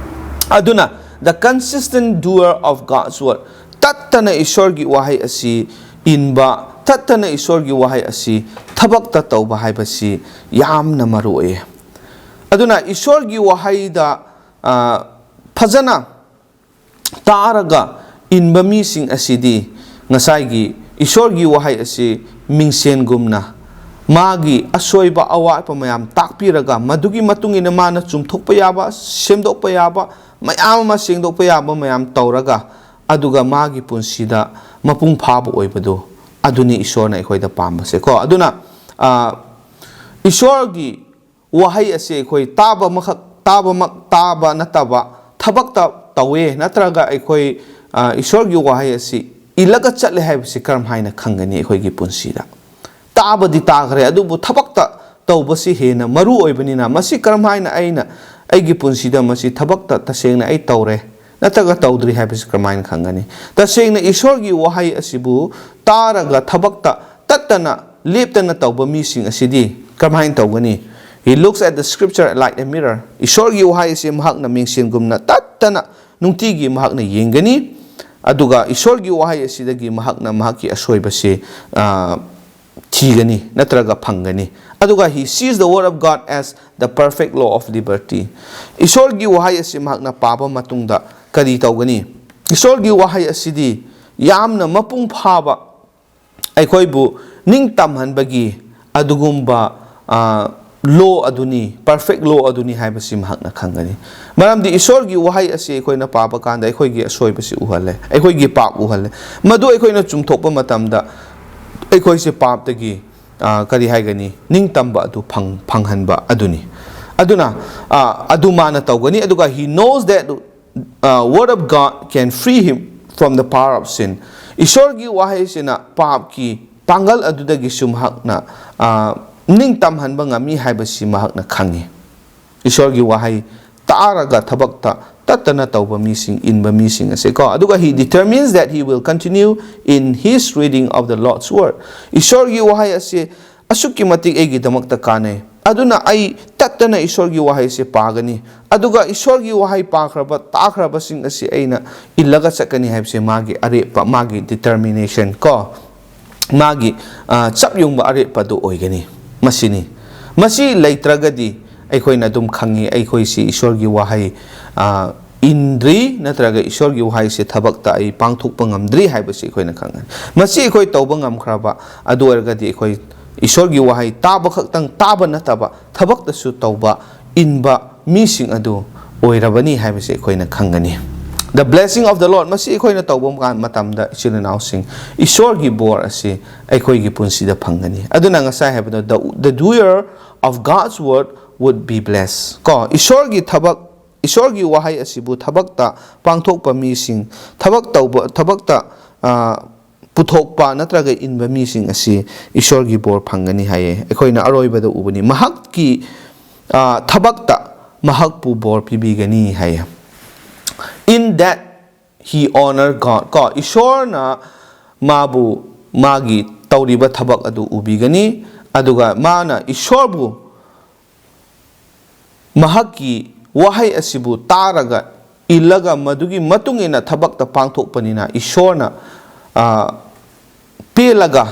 ꯑꯗꯨꯅ, the consistent doer of God's word, ꯇꯠꯇꯅ ꯏꯁꯣꯔꯒꯤ ꯋꯥꯍꯩ ꯑꯁꯤ ꯏꯟꯕ, ꯇꯠꯇꯅ ꯏꯁꯣꯔꯒꯤ ꯋꯥꯍꯩ ꯑꯁꯤ ꯊꯕꯛꯇ ꯇꯧꯕ ꯍꯥꯏꯕꯁꯤ ꯌꯥꯝꯅ ꯃꯔꯨ ꯑꯣꯏꯌꯦ꯫ ꯑꯗꯨꯅ ꯏꯁꯣꯔꯒꯤ ꯋꯥꯍꯩꯗ, ꯑ, ꯐꯖꯅ ꯇꯥꯔꯒ ꯏꯟꯕ ꯃꯤꯁꯤꯡ ꯑꯁꯤꯗꯤ ꯉꯁꯥꯏꯒꯤ ꯏꯁꯣꯔꯒꯤ ꯋꯥꯍꯩ ꯑꯁꯤ ꯃꯤꯡꯁꯦꯟꯒꯨꯝꯅ ꯃꯥꯒꯤ ꯑꯁꯣꯏꯕ ꯑꯋꯥꯠꯄ ꯃꯌꯥꯝ ꯇꯥꯛꯄꯤꯔꯒ, ꯃꯗꯨꯒꯤ ꯃꯇꯨꯡ ꯏꯟꯅ ꯃꯥꯅ ꯆꯨꯝꯊꯣꯛꯄ ꯌꯥꯕ, ꯁꯦꯝꯗꯣꯛꯄ ꯌꯥꯕ ꯃꯌꯥꯝ ꯑꯃ, ꯁꯦꯡꯗꯣꯛꯄ ꯌꯥꯕ ꯃꯌꯥꯝ ꯇꯧꯔꯒ, ꯑꯗꯨꯒ ꯃꯥꯒꯤ ꯄꯨꯟꯁꯤꯗ ꯃꯄꯨꯡ ꯐꯥꯕ ꯑꯣꯏꯕꯗꯨ, ꯑꯗꯨꯅꯤ ꯏꯁꯣꯔꯅ ꯑꯩꯈꯣꯏꯗ ꯄꯥꯝꯕꯁꯦ ꯀꯣ꯫ ꯑꯗꯨꯅ, ꯑ, ꯏꯁꯣꯔꯒꯤ ꯋꯥꯍꯩ ꯑꯁꯤ ꯑꯩꯈꯣꯏ ꯇꯥꯕꯃꯈꯛ, ꯇꯥꯕꯃꯛ ꯇꯥꯕ ꯅꯠꯇꯕ, ꯊꯕꯛꯇ ꯇꯧꯋꯦ ꯅꯠꯇ꯭ꯔꯒ ꯑꯩꯈꯣꯏ, ꯑ, ꯏꯁꯣꯔꯒꯤ ꯋꯥꯍꯩ ꯑꯁꯤ ꯏꯜꯂꯒ ꯆꯠꯂꯦ ꯍꯥꯏꯕꯁꯤ ꯀꯔꯝ ꯍꯥꯏꯅ ꯈꯪꯒꯅꯤ ꯑꯩꯈꯣꯏꯒꯤ ꯄꯨꯟꯁꯤꯗ? ꯇꯥꯕꯗꯤ ꯇꯥꯈ꯭ꯔꯦ, ꯑꯗꯨꯕꯨ ꯊꯕꯛꯇ ꯇꯧꯕꯁꯤ ꯍꯦꯟꯅ ꯃꯔꯨ ꯑꯣꯏꯕꯅꯤꯅ, ꯃꯁꯤ ꯀꯔꯝ ꯍꯥꯏꯅ ꯑꯩꯅ ꯑꯩꯒꯤ ꯄꯨꯟꯁꯤꯗ ꯃꯁꯤ ꯊꯕꯛꯇ ꯇꯁꯦꯡꯅ ꯑꯩ ꯇꯧꯔꯦ ꯅꯠꯇ꯭ꯔꯒ ꯇꯧꯗ꯭ꯔꯤ ꯍꯥꯏꯕꯁꯤ ꯀꯔꯝꯍꯥꯏꯅ ꯈꯪꯒꯅꯤ? ꯇꯁꯦꯡꯅ ꯏꯁꯣꯔꯒꯤ ꯋꯥꯍꯩ ꯑꯁꯤꯕꯨ ꯇꯥꯔꯒ ꯊꯕꯛꯇ ꯇꯠꯇꯅ ꯂꯦꯞꯇꯅ ꯇꯧꯕ ꯃꯤꯁꯤꯡ ꯑꯁꯤꯗꯤ ꯀꯔꯝꯍꯥꯏꯅ ꯇꯧꯒꯅꯤ? He looks at the scripture like a mirror. ꯏꯁꯣꯔꯒꯤ ꯋꯥꯍꯩ ꯑꯁꯤ ꯃꯍꯥꯛꯅ ꯃꯤꯡꯁꯦꯟꯒꯨꯝꯅ ꯇꯠꯇꯅ ꯅꯨꯡꯇꯤꯒꯤ ꯃꯍꯥꯛꯅ ꯌꯦꯡꯒꯅꯤ꯫ ꯑꯗꯨꯒ ꯏꯁꯣꯔꯒꯤ ꯋꯥꯍꯩ ꯑꯁꯤꯗꯒꯤ ꯃꯍꯥꯛꯅ ꯃꯍꯥꯛꯀꯤ ꯑꯁꯣꯏꯕꯁꯤ, ꯑ, ꯊꯤꯒꯅꯤ ꯅꯠꯇ꯭ꯔꯒ ꯐꯪꯒꯅꯤ꯫ ꯑꯗꯨꯒ he sees the word of God as the perfect law of liberty. ꯏꯁꯣꯔꯒꯤ ꯋꯥꯍꯩ ꯑꯁꯤ ꯃꯍꯥꯛꯅ ꯄꯥꯕ ꯃꯇꯨꯡꯗ ꯀꯔꯤ ꯇꯧꯒꯅꯤ? ꯏꯁꯣꯔꯒꯤ ꯋꯥꯍꯩ ꯑꯁꯤꯗꯤ ꯌꯥꯝꯅ ꯃꯄꯨꯡ ꯐꯥꯕ, ꯑꯩꯈꯣꯏꯕꯨ ꯅꯤꯡꯇꯝꯍꯟꯕꯒꯤ ꯑꯗꯨꯒꯨꯝꯕ, ꯑ, law ꯑꯗꯨꯅꯤ, perfect law ꯑꯗꯨꯅꯤ ꯍꯥꯏꯕꯁꯤ ꯃꯍꯥꯛꯅ ꯈꯪꯒꯅꯤ꯫ ꯃꯔꯝꯗꯤ ꯏꯁꯣꯔꯒꯤ ꯋꯥꯍꯩ ꯑꯁꯤ ꯑꯩꯈꯣꯏꯅ ꯄꯥꯕ ꯀꯥꯟꯗ ꯑꯩꯈꯣꯏꯒꯤ ꯑꯁꯣꯏꯕꯁꯤ ꯎꯍꯜꯂꯦ, ꯑꯩꯈꯣꯏꯒꯤ ꯄꯥꯞ ꯎꯍꯜꯂꯦ꯫ ꯃꯗꯨ ꯑꯩꯈꯣꯏꯅ ꯆꯨꯝꯊꯣꯛꯄ ꯃꯇꯝꯗ ꯑꯩꯈꯣꯏꯁꯦ ꯄꯥꯞꯇꯒꯤ, ꯑ, ꯀꯔꯤ ꯍꯥꯏꯒꯅꯤ, ꯅꯤꯡꯇꯝꯕ ꯑꯗꯨ ꯐꯪ-, ꯐꯪꯍꯟꯕ ꯑꯗꯨꯅꯤ꯫ ꯑꯗꯨꯅ, ꯑ, ꯑꯗꯨ ꯃꯥꯅ ꯇꯧꯒꯅꯤ꯫ ꯑꯗꯨꯒ he knows that, uh, word of God can free him from the power of sin. ꯏꯁꯣꯔꯒꯤ ꯋꯥꯍꯩꯁꯤꯅ ꯄꯥꯞꯀꯤ ꯄꯥꯡꯒꯜ ꯑꯗꯨꯗꯒꯤꯁꯨ ꯃꯍꯥꯛꯅ, ꯑ, ꯅꯤꯡꯇꯝꯍꯟꯕ ꯉꯝꯃꯤ ꯍꯥꯏꯕꯁꯤ ꯃꯍꯥꯛꯅ ꯈꯪꯉꯤ꯫ ꯏꯁꯣꯔꯒꯤ ꯋꯥꯍꯩ ꯇꯥꯔꯒ ꯊꯕꯛꯇ ꯇꯠꯇꯅ ꯇꯧꯕ ꯃꯤꯁꯤꯡ, ꯏꯟꯕ ꯃꯤꯁꯤꯡ ꯑꯁꯦ ꯀꯣ꯫ ꯑꯗꯨꯒ he determines that he will continue in his reading of the Lord's word. ꯏꯁꯣꯔꯒꯤ ꯋꯥꯍꯩ ꯑꯁꯤ ꯑꯁꯨꯛꯀꯤ ꯃꯇꯤꯛ ꯑꯩꯒꯤꯗꯃꯛꯇ ꯀꯥꯟꯅꯩ, ꯑꯗꯨꯅ ꯑꯩ ꯇꯠꯇꯅ ꯏꯁꯣꯔꯒꯤ ꯋꯥꯍꯩꯁꯦ ꯄꯥꯒꯅꯤ, ꯑꯗꯨꯒ ꯏꯁꯣꯔꯒꯤ ꯋꯥꯍꯩ ꯄꯥꯈ꯭ꯔꯕ, ꯇꯥꯈ꯭ꯔꯕꯁꯤꯡ ꯑꯁꯤ ꯑꯩꯅ ꯏꯜꯂꯒ ꯆꯠꯀꯅꯤ ꯍꯥꯏꯕꯁꯦ ꯃꯥꯒꯤ ꯑꯔꯦꯞꯄ, ꯃꯥꯒꯤ determination ꯀꯣ, ꯃꯥꯒꯤ, ꯑ, ꯆꯞ ꯌꯨꯡꯕ ꯑꯔꯦꯞꯄ ꯑꯗꯨ ꯑꯣꯏꯒꯅꯤ꯫ ꯃꯁꯤꯅꯤ꯫ ꯃꯁꯤ ꯂꯩꯇ꯭ꯔꯒꯗꯤ ꯑꯩꯈꯣꯏꯅ ꯑꯗꯨꯝ ꯈꯪꯉꯤ, ꯑꯩꯈꯣꯏꯁꯤ ꯏꯁꯣꯔꯒꯤ ꯋꯥꯍꯩ, ꯑ, ꯏꯟꯗ꯭ꯔꯤ, ꯅꯠꯇ꯭ꯔꯒ ꯏꯁꯣꯔꯒꯤ ꯋꯥꯍꯩꯁꯦ ꯊꯕꯛꯇ ꯑꯩ ꯄꯥꯡꯊꯣꯛꯄ ꯉꯝꯗ꯭ꯔꯤ ꯍꯥꯏꯕꯁꯤ ꯑꯩꯈꯣꯏꯅ ꯈꯪꯒꯅꯤ꯫ ꯃꯁꯤ ꯑꯩꯈꯣꯏ ꯇꯧꯕ ꯉꯝꯈ꯭ꯔꯕ, ꯑꯗꯨ ꯑꯣꯏꯔꯒꯗꯤ ꯑꯩꯈꯣꯏ ꯏꯁꯣꯔꯒꯤ ꯋꯥꯍꯩ ꯇꯥꯕ ꯈꯛꯇꯪ ꯇꯥꯕ ꯅꯠꯇꯕ, ꯊꯕꯛꯇꯁꯨ ꯇꯧꯕ, ꯏꯟꯕ ꯃꯤꯁꯤꯡ ꯑꯗꯨ ꯑꯣꯏꯔꯕꯅꯤ ꯍꯥꯏꯕꯁꯤ ꯑꯩꯈꯣꯏꯅ ꯈꯪꯒꯅꯤ꯫ The blessing of the Lord, ꯃꯁꯤ ꯑꯩꯈꯣꯏꯅ ꯇꯧꯕ ꯃꯀꯥꯟ-, ꯃꯇꯝꯗ, ꯏꯆꯤꯜ ꯏꯅꯥꯎꯁꯤꯡ, ꯏꯁꯣꯔꯒꯤ ꯕꯣꯔ ꯑꯁꯤ ꯑꯩꯈꯣꯏꯒꯤ ꯄꯨꯟꯁꯤꯗ ꯐꯪꯒꯅꯤ꯫ ꯑꯗꯨꯅ ꯉꯁꯥꯏ ꯍꯥꯏꯕꯗꯣ, "The, the doer of God's word would be blessed." ꯀꯣ, ꯏꯁꯣꯔꯒꯤ ꯊꯕꯛ, ꯏꯁꯣꯔꯒꯤ ꯋꯥꯍꯩ ꯑꯁꯤꯕꯨ ꯊꯕꯛꯇ ꯄꯥꯡꯊꯣꯛꯄ ꯃꯤꯁꯤꯡ, ꯊꯕꯛ ꯇꯧꯕ, ꯊꯕꯛꯇ, ꯑ, ꯄꯨꯊꯣꯛꯄ ꯅꯠꯇ꯭ꯔꯒ ꯏꯟꯕ ꯃꯤꯁꯤꯡ ꯑꯁꯤ ꯏꯁꯣꯔꯒꯤ ꯕꯣꯔ ꯐꯪꯒꯅꯤ ꯍꯥꯏꯌꯦ꯫ ꯑꯩꯈꯣꯏꯅ ꯑꯔꯣꯏꯕꯗ ꯎꯕꯅꯤ, ꯃꯍꯥꯛꯀꯤ, ꯑ, ꯊꯕꯛꯇ ꯃꯍꯥꯛꯄꯨ ꯕꯣꯔ ꯄꯤꯕꯤꯒꯅꯤ ꯍꯥꯏꯌꯦ꯫ "In that he honor God." ꯀꯣ, ꯏꯁꯣꯔꯅ ꯃꯥꯕꯨ, ꯃꯥꯒꯤ ꯇꯧꯔꯤꯕ ꯊꯕꯛ ꯑꯗꯨ ꯎꯕꯤꯒꯅꯤ, ꯑꯗꯨꯒ ꯃꯥꯅ ꯏꯁꯣꯔꯕꯨ, ꯃꯍꯥꯛꯀꯤ ꯋꯥꯍꯩ ꯑꯁꯤꯕꯨ ꯇꯥꯔꯒ, ꯏꯜꯂꯒ, ꯃꯗꯨꯒꯤ ꯃꯇꯨꯡ ꯏꯟꯅ ꯊꯕꯛꯇ ꯄꯥꯡꯊꯣꯛꯄꯅꯤꯅ, ꯏꯁꯣꯔꯅ, ꯑ, ꯄꯦꯜꯂꯒ,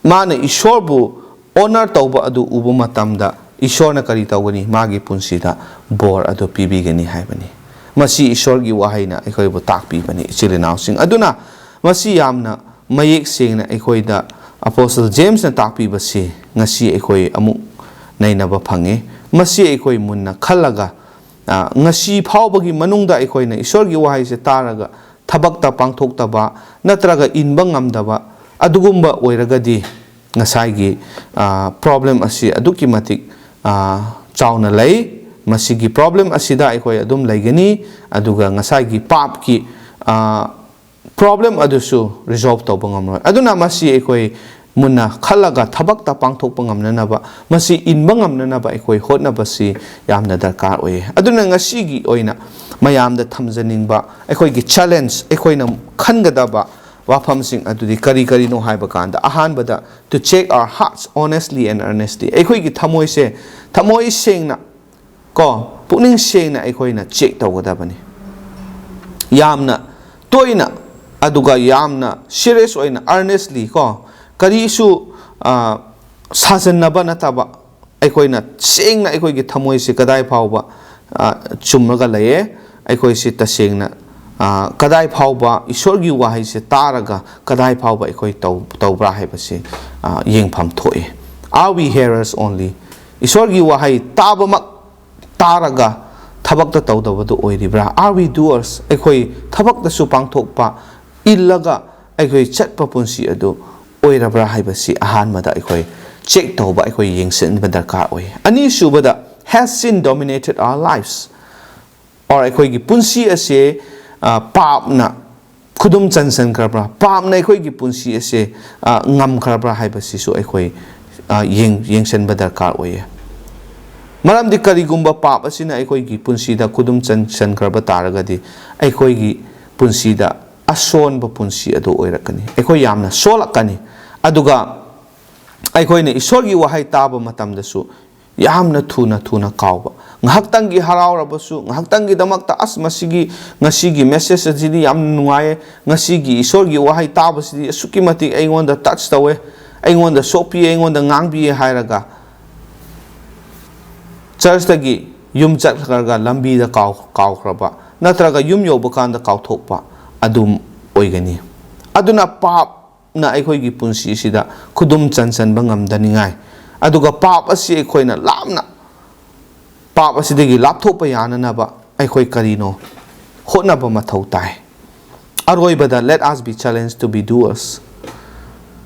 ꯃꯥꯅ ꯏꯁꯣꯔꯕꯨ honor ꯇꯧꯕ ꯑꯗꯨ ꯎꯕ ꯃꯇꯝꯗ, ꯏꯁꯣꯔꯅ ꯀꯔꯤ ꯇꯧꯒꯅꯤ? ꯃꯥꯒꯤ ꯄꯨꯟꯁꯤꯗ ꯕꯣꯔ ꯑꯗꯨ ꯄꯤꯕꯤꯒꯅꯤ ꯍꯥꯏꯕꯅꯤ꯫ ꯃꯁꯤ ꯏꯁꯣꯔꯒꯤ ꯋꯥꯍꯩꯅ ꯑꯩꯈꯣꯏꯕꯨ ꯇꯥꯛꯄꯤꯕꯅꯤ, ꯏꯆꯤꯜ ꯏꯅꯥꯎꯁꯤꯡ꯫ ꯑꯗꯨꯅ ꯃꯁꯤ ꯌꯥꯝꯅ ꯃꯌꯦꯛ ꯁꯦꯡꯅ ꯑꯩꯈꯣꯏꯗ ꯑꯄꯣꯁꯇꯜ ꯖꯦꯝꯁꯅ ꯇꯥꯛꯄꯤꯕꯁꯤ ꯉꯁꯤ ꯑꯩꯈꯣꯏ ꯑꯃꯨꯛ ꯅꯩꯅꯕ ꯐꯪꯉꯤ꯫ ꯃꯁꯤ ꯑꯩꯈꯣꯏ ꯃꯨꯟꯅ ꯈꯜꯂꯒ, ꯑ, ꯉꯁꯤ ꯐꯥꯎꯕꯒꯤ ꯃꯅꯨꯡꯗ ꯑꯩꯈꯣꯏꯅ ꯏꯁꯣꯔꯒꯤ ꯋꯥꯍꯩꯁꯦ ꯇꯥꯔꯒ ꯊꯕꯛꯇ ꯄꯥꯡꯊꯣꯛꯇꯕ ꯅꯠꯇ꯭ꯔꯒ ꯏꯟꯕ ꯉꯝꯗꯕ ꯑꯗꯨꯒꯨꯝꯕ ꯑꯣꯏꯔꯒꯗꯤ, ꯉꯁꯥꯏꯒꯤ, ꯑ, problem ꯑꯁꯤ ꯑꯗꯨꯛꯀꯤ ꯃꯇꯤꯛ, ꯑ, ꯆꯥꯎꯅ ꯂꯩ꯫ ꯃꯁꯤꯒꯤ problem ꯑꯁꯤꯗ ꯑꯩꯈꯣꯏ ꯑꯗꯨꯝ ꯂꯩꯒꯅꯤ꯫ ꯑꯗꯨꯒ ꯉꯁꯥꯏꯒꯤ ꯄꯥꯞꯀꯤ, ꯑ, ꯄ꯭ꯔꯣꯕ꯭ꯂꯦꯝ ꯑꯗꯨꯁꯨ ꯔꯤꯖꯣꯜꯕ ꯇꯧꯕ ꯉꯝꯂꯣꯏ꯫ ꯑꯗꯨꯅ ꯃꯁꯤ ꯑꯩꯈꯣꯏ ꯃꯨꯟꯅ ꯈꯜꯂꯒ ꯊꯕꯛꯇ ꯄꯥꯡꯊꯣꯛꯄ ꯉꯝꯅꯅꯕ, ꯃꯁꯤ ꯏꯟꯕ ꯉꯝꯅꯅꯕ ꯑꯩꯈꯣꯏ ꯍꯣꯠꯅꯕꯁꯤ ꯌꯥꯝꯅ ꯗꯔꯀꯥꯔ ꯑꯣꯏꯌꯦ꯫ ꯑꯗꯨꯅ ꯉꯁꯤꯒꯤ ꯑꯣꯏꯅ ꯃꯌꯥꯝꯗ ꯊꯝꯖꯅꯤꯡꯕ ꯑꯩꯈꯣꯏꯒꯤ ꯆꯦꯂꯦꯟꯖ, ꯑꯩꯈꯣꯏꯅ ꯈꯟꯒꯗꯕ ꯋꯥꯐꯝꯁꯤꯡ ꯑꯗꯨꯗꯤ ꯀꯔꯤ ꯀꯔꯤꯅꯣ ꯍꯥꯏꯕ ꯀꯥꯟꯗ, ꯑꯍꯥꯟꯕꯗ, to check our hearts honestly and earnestly꯫ ꯑꯩꯈꯣꯏꯒꯤ ꯊꯃꯣꯏꯁꯦ, ꯊꯃꯣꯏ ꯁꯦꯡꯅ ꯀꯣ, ꯄꯨꯛꯅꯤꯡ ꯁꯦꯡꯅ ꯑꯩꯈꯣꯏꯅ ꯆꯦꯛ ꯇꯧꯒꯗꯕꯅꯤ꯫ ꯌꯥꯝꯅ ꯇꯣꯏꯅ, ꯑꯗꯨꯒ ꯌꯥꯝꯅ ꯁꯤꯔꯤꯌꯁ ꯑꯣꯏꯅ, ꯑꯔꯅꯦꯁꯂꯤ ꯀꯣ, ꯀꯔꯤꯁꯨ, ꯑ, ꯁꯥꯖꯟꯅꯕ ꯅꯠꯇꯕ, ꯑꯩꯈꯣꯏꯅ ꯁꯦꯡꯅ ꯑꯩꯈꯣꯏꯒꯤ ꯊꯃꯣꯏꯁꯦ ꯀꯗꯥꯏ ꯐꯥꯎꯕ, ꯑ, ꯆꯨꯝꯂꯒ ꯂꯩꯌꯦ, ꯑꯩꯈꯣꯏꯁꯤ ꯇꯁꯦꯡꯅ, ꯑ, ꯀꯗꯥꯏ ꯐꯥꯎꯕ ꯏꯁꯣꯔꯒꯤ ꯋꯥꯍꯩꯁꯦ ꯇꯥꯔꯒ ꯀꯗꯥꯏ ꯐꯥꯎꯕ ꯑꯩꯈꯣꯏ ꯇꯧ-, ꯇꯧꯕ꯭ꯔꯥ ꯍꯥꯏꯕꯁꯤ, ꯑ, ꯌꯦꯡꯐꯝ ꯊꯣꯛꯏ꯫ Are we hearers only? ꯏꯁꯣꯔꯒꯤ ꯋꯥꯍꯩ ꯇꯥꯕꯃꯛ ꯇꯥꯔꯒ ꯊꯕꯛꯇ ꯇꯧꯗꯕꯗꯨ ꯑꯣꯏꯔꯤꯕ꯭ꯔꯥ? Are we doers? ꯑꯩꯈꯣꯏ ꯊꯕꯛꯇꯁꯨ ꯄꯥꯡꯊꯣꯛꯄ, ꯏꯜꯂꯒ ꯑꯩꯈꯣꯏ ꯆꯠꯄ ꯄꯨꯟꯁꯤ ꯑꯗꯨ ꯑꯣꯏꯔꯕ꯭ꯔꯥ ꯍꯥꯏꯕꯁꯤ ꯑꯍꯥꯟꯕꯗ ꯑꯩꯈꯣꯏ ꯆꯦꯛ ꯇꯧꯕ, ꯑꯩꯈꯣꯏ ꯌꯦꯡꯁꯤꯟꯕ ꯗꯔꯀꯥꯔ ꯑꯣꯏ꯫ ꯑꯅꯤꯁꯨꯕꯗ, has sin dominated our lives? Or ꯑꯩꯈꯣꯏꯒꯤ ꯄꯨꯟꯁꯤ ꯑꯁꯦ, ꯑ, ꯄꯥꯞꯅ ꯈꯨꯗꯨꯝ ꯆꯟꯁꯟꯈ꯭ꯔꯕ꯭ꯔꯥ? ꯄꯥꯞꯅ ꯑꯩꯈꯣꯏꯒꯤ ꯄꯨꯟꯁꯤ ꯑꯁꯦ, ꯑ, ꯉꯝꯈ꯭ꯔꯕ꯭ꯔꯥ ꯍꯥꯏꯕꯁꯤꯁꯨ ꯑꯩꯈꯣꯏ, ꯑ, ꯌꯦꯡ-, ꯌꯦꯡꯁꯤꯟꯕ ꯗꯔꯀꯥꯔ ꯑꯣꯏꯌꯦ꯫ ꯃꯔꯝꯗꯤ ꯀꯔꯤꯒꯨꯝꯕ ꯄꯥꯞ ꯑꯁꯤꯅ ꯑꯩꯈꯣꯏꯒꯤ ꯄꯨꯟꯁꯤꯗ ꯈꯨꯗꯨꯝ ꯆꯟꯁꯟꯈ꯭ꯔꯕ ꯇꯥꯔꯒꯗꯤ, ꯑꯩꯈꯣꯏꯒꯤ ꯄꯨꯟꯁꯤꯗ ꯑꯁꯣꯟꯕ ꯄꯨꯟꯁꯤ ꯑꯗꯨ ꯑꯣꯏꯔꯛꯀꯅꯤ꯫ ꯑꯩꯈꯣꯏ ꯌꯥꯝꯅ ꯁꯣꯜꯂꯛꯀꯅꯤ꯫ ꯑꯗꯨꯒ ꯑꯩꯈꯣꯏꯅ ꯏꯁꯣꯔꯒꯤ ꯋꯥꯍꯩ ꯇꯥꯕ ꯃꯇꯝꯗꯁꯨ ꯌꯥꯝꯅ ꯊꯨꯅ ꯊꯨꯅ ꯀꯥꯎꯕ꯫ ꯉꯥꯏꯍꯥꯛꯇꯪꯒꯤ ꯍꯔꯥꯎꯔꯕꯁꯨ, ꯉꯥꯏꯍꯥꯛꯇꯪꯒꯤꯗꯃꯛꯇ, "ꯑꯁ, ꯃꯁꯤꯒꯤ, ꯉꯁꯤꯒꯤ ꯃꯦꯁꯦꯖ ꯑꯁꯤꯗꯤ ꯌꯥꯝꯅ ꯅꯨꯡꯉꯥꯏꯌꯦ, ꯉꯁꯤꯒꯤ ꯏꯁꯣꯔꯒꯤ ꯋꯥꯍꯩ ꯇꯥꯕꯁꯤꯗꯤ ꯑꯁꯨꯛꯀꯤ ꯃꯇꯤꯛ ꯑꯩꯉꯣꯟꯗ ꯇꯆ ꯇꯧꯋꯦ, ꯑꯩꯉꯣꯟꯗ ꯁꯣꯛꯄꯤꯌꯦ, ꯑꯩꯉꯣꯟꯗ ꯉꯥꯡꯕꯤꯌꯦ" ꯍꯥꯏꯔꯒ ꯆꯔꯆꯇꯒꯤ ꯌꯨꯝ ꯆꯠꯈ꯭ꯔꯒ ꯂꯝꯕꯤꯗ ꯀꯥꯎ-, ꯀꯥꯎꯈ꯭ꯔꯕ, ꯅꯠꯇ꯭ꯔꯒ ꯌꯨꯝ ꯌꯧꯕ ꯀꯥꯟꯗ ꯀꯥꯎꯊꯣꯛꯄ ꯑꯗꯨꯝ ꯑꯣꯏꯒꯅꯤ꯫ ꯑꯗꯨꯅ ꯄꯥꯞꯅ ꯑꯩꯈꯣꯏꯒꯤ ꯄꯨꯟꯁꯤꯁꯤꯗ ꯈꯨꯗꯨꯝ ꯆꯟꯁꯟꯕ ꯉꯝꯗꯅꯤꯡꯉꯥꯏ, ꯑꯗꯨꯒ ꯄꯥꯞ ꯑꯁꯤ ꯑꯩꯈꯣꯏꯅ ꯂꯥꯞꯅ, ꯄꯥꯞ ꯑꯁꯤꯗꯒꯤ ꯂꯥꯞꯊꯣꯛꯄ ꯌꯥꯅꯅꯕ ꯑꯩꯈꯣꯏ ꯀꯔꯤꯅꯣ ꯍꯣꯠꯅꯕ ꯃꯊꯧ ꯇꯥꯏ꯫ ꯑꯔꯣꯏꯕꯗ, let us be challenged to be doers꯫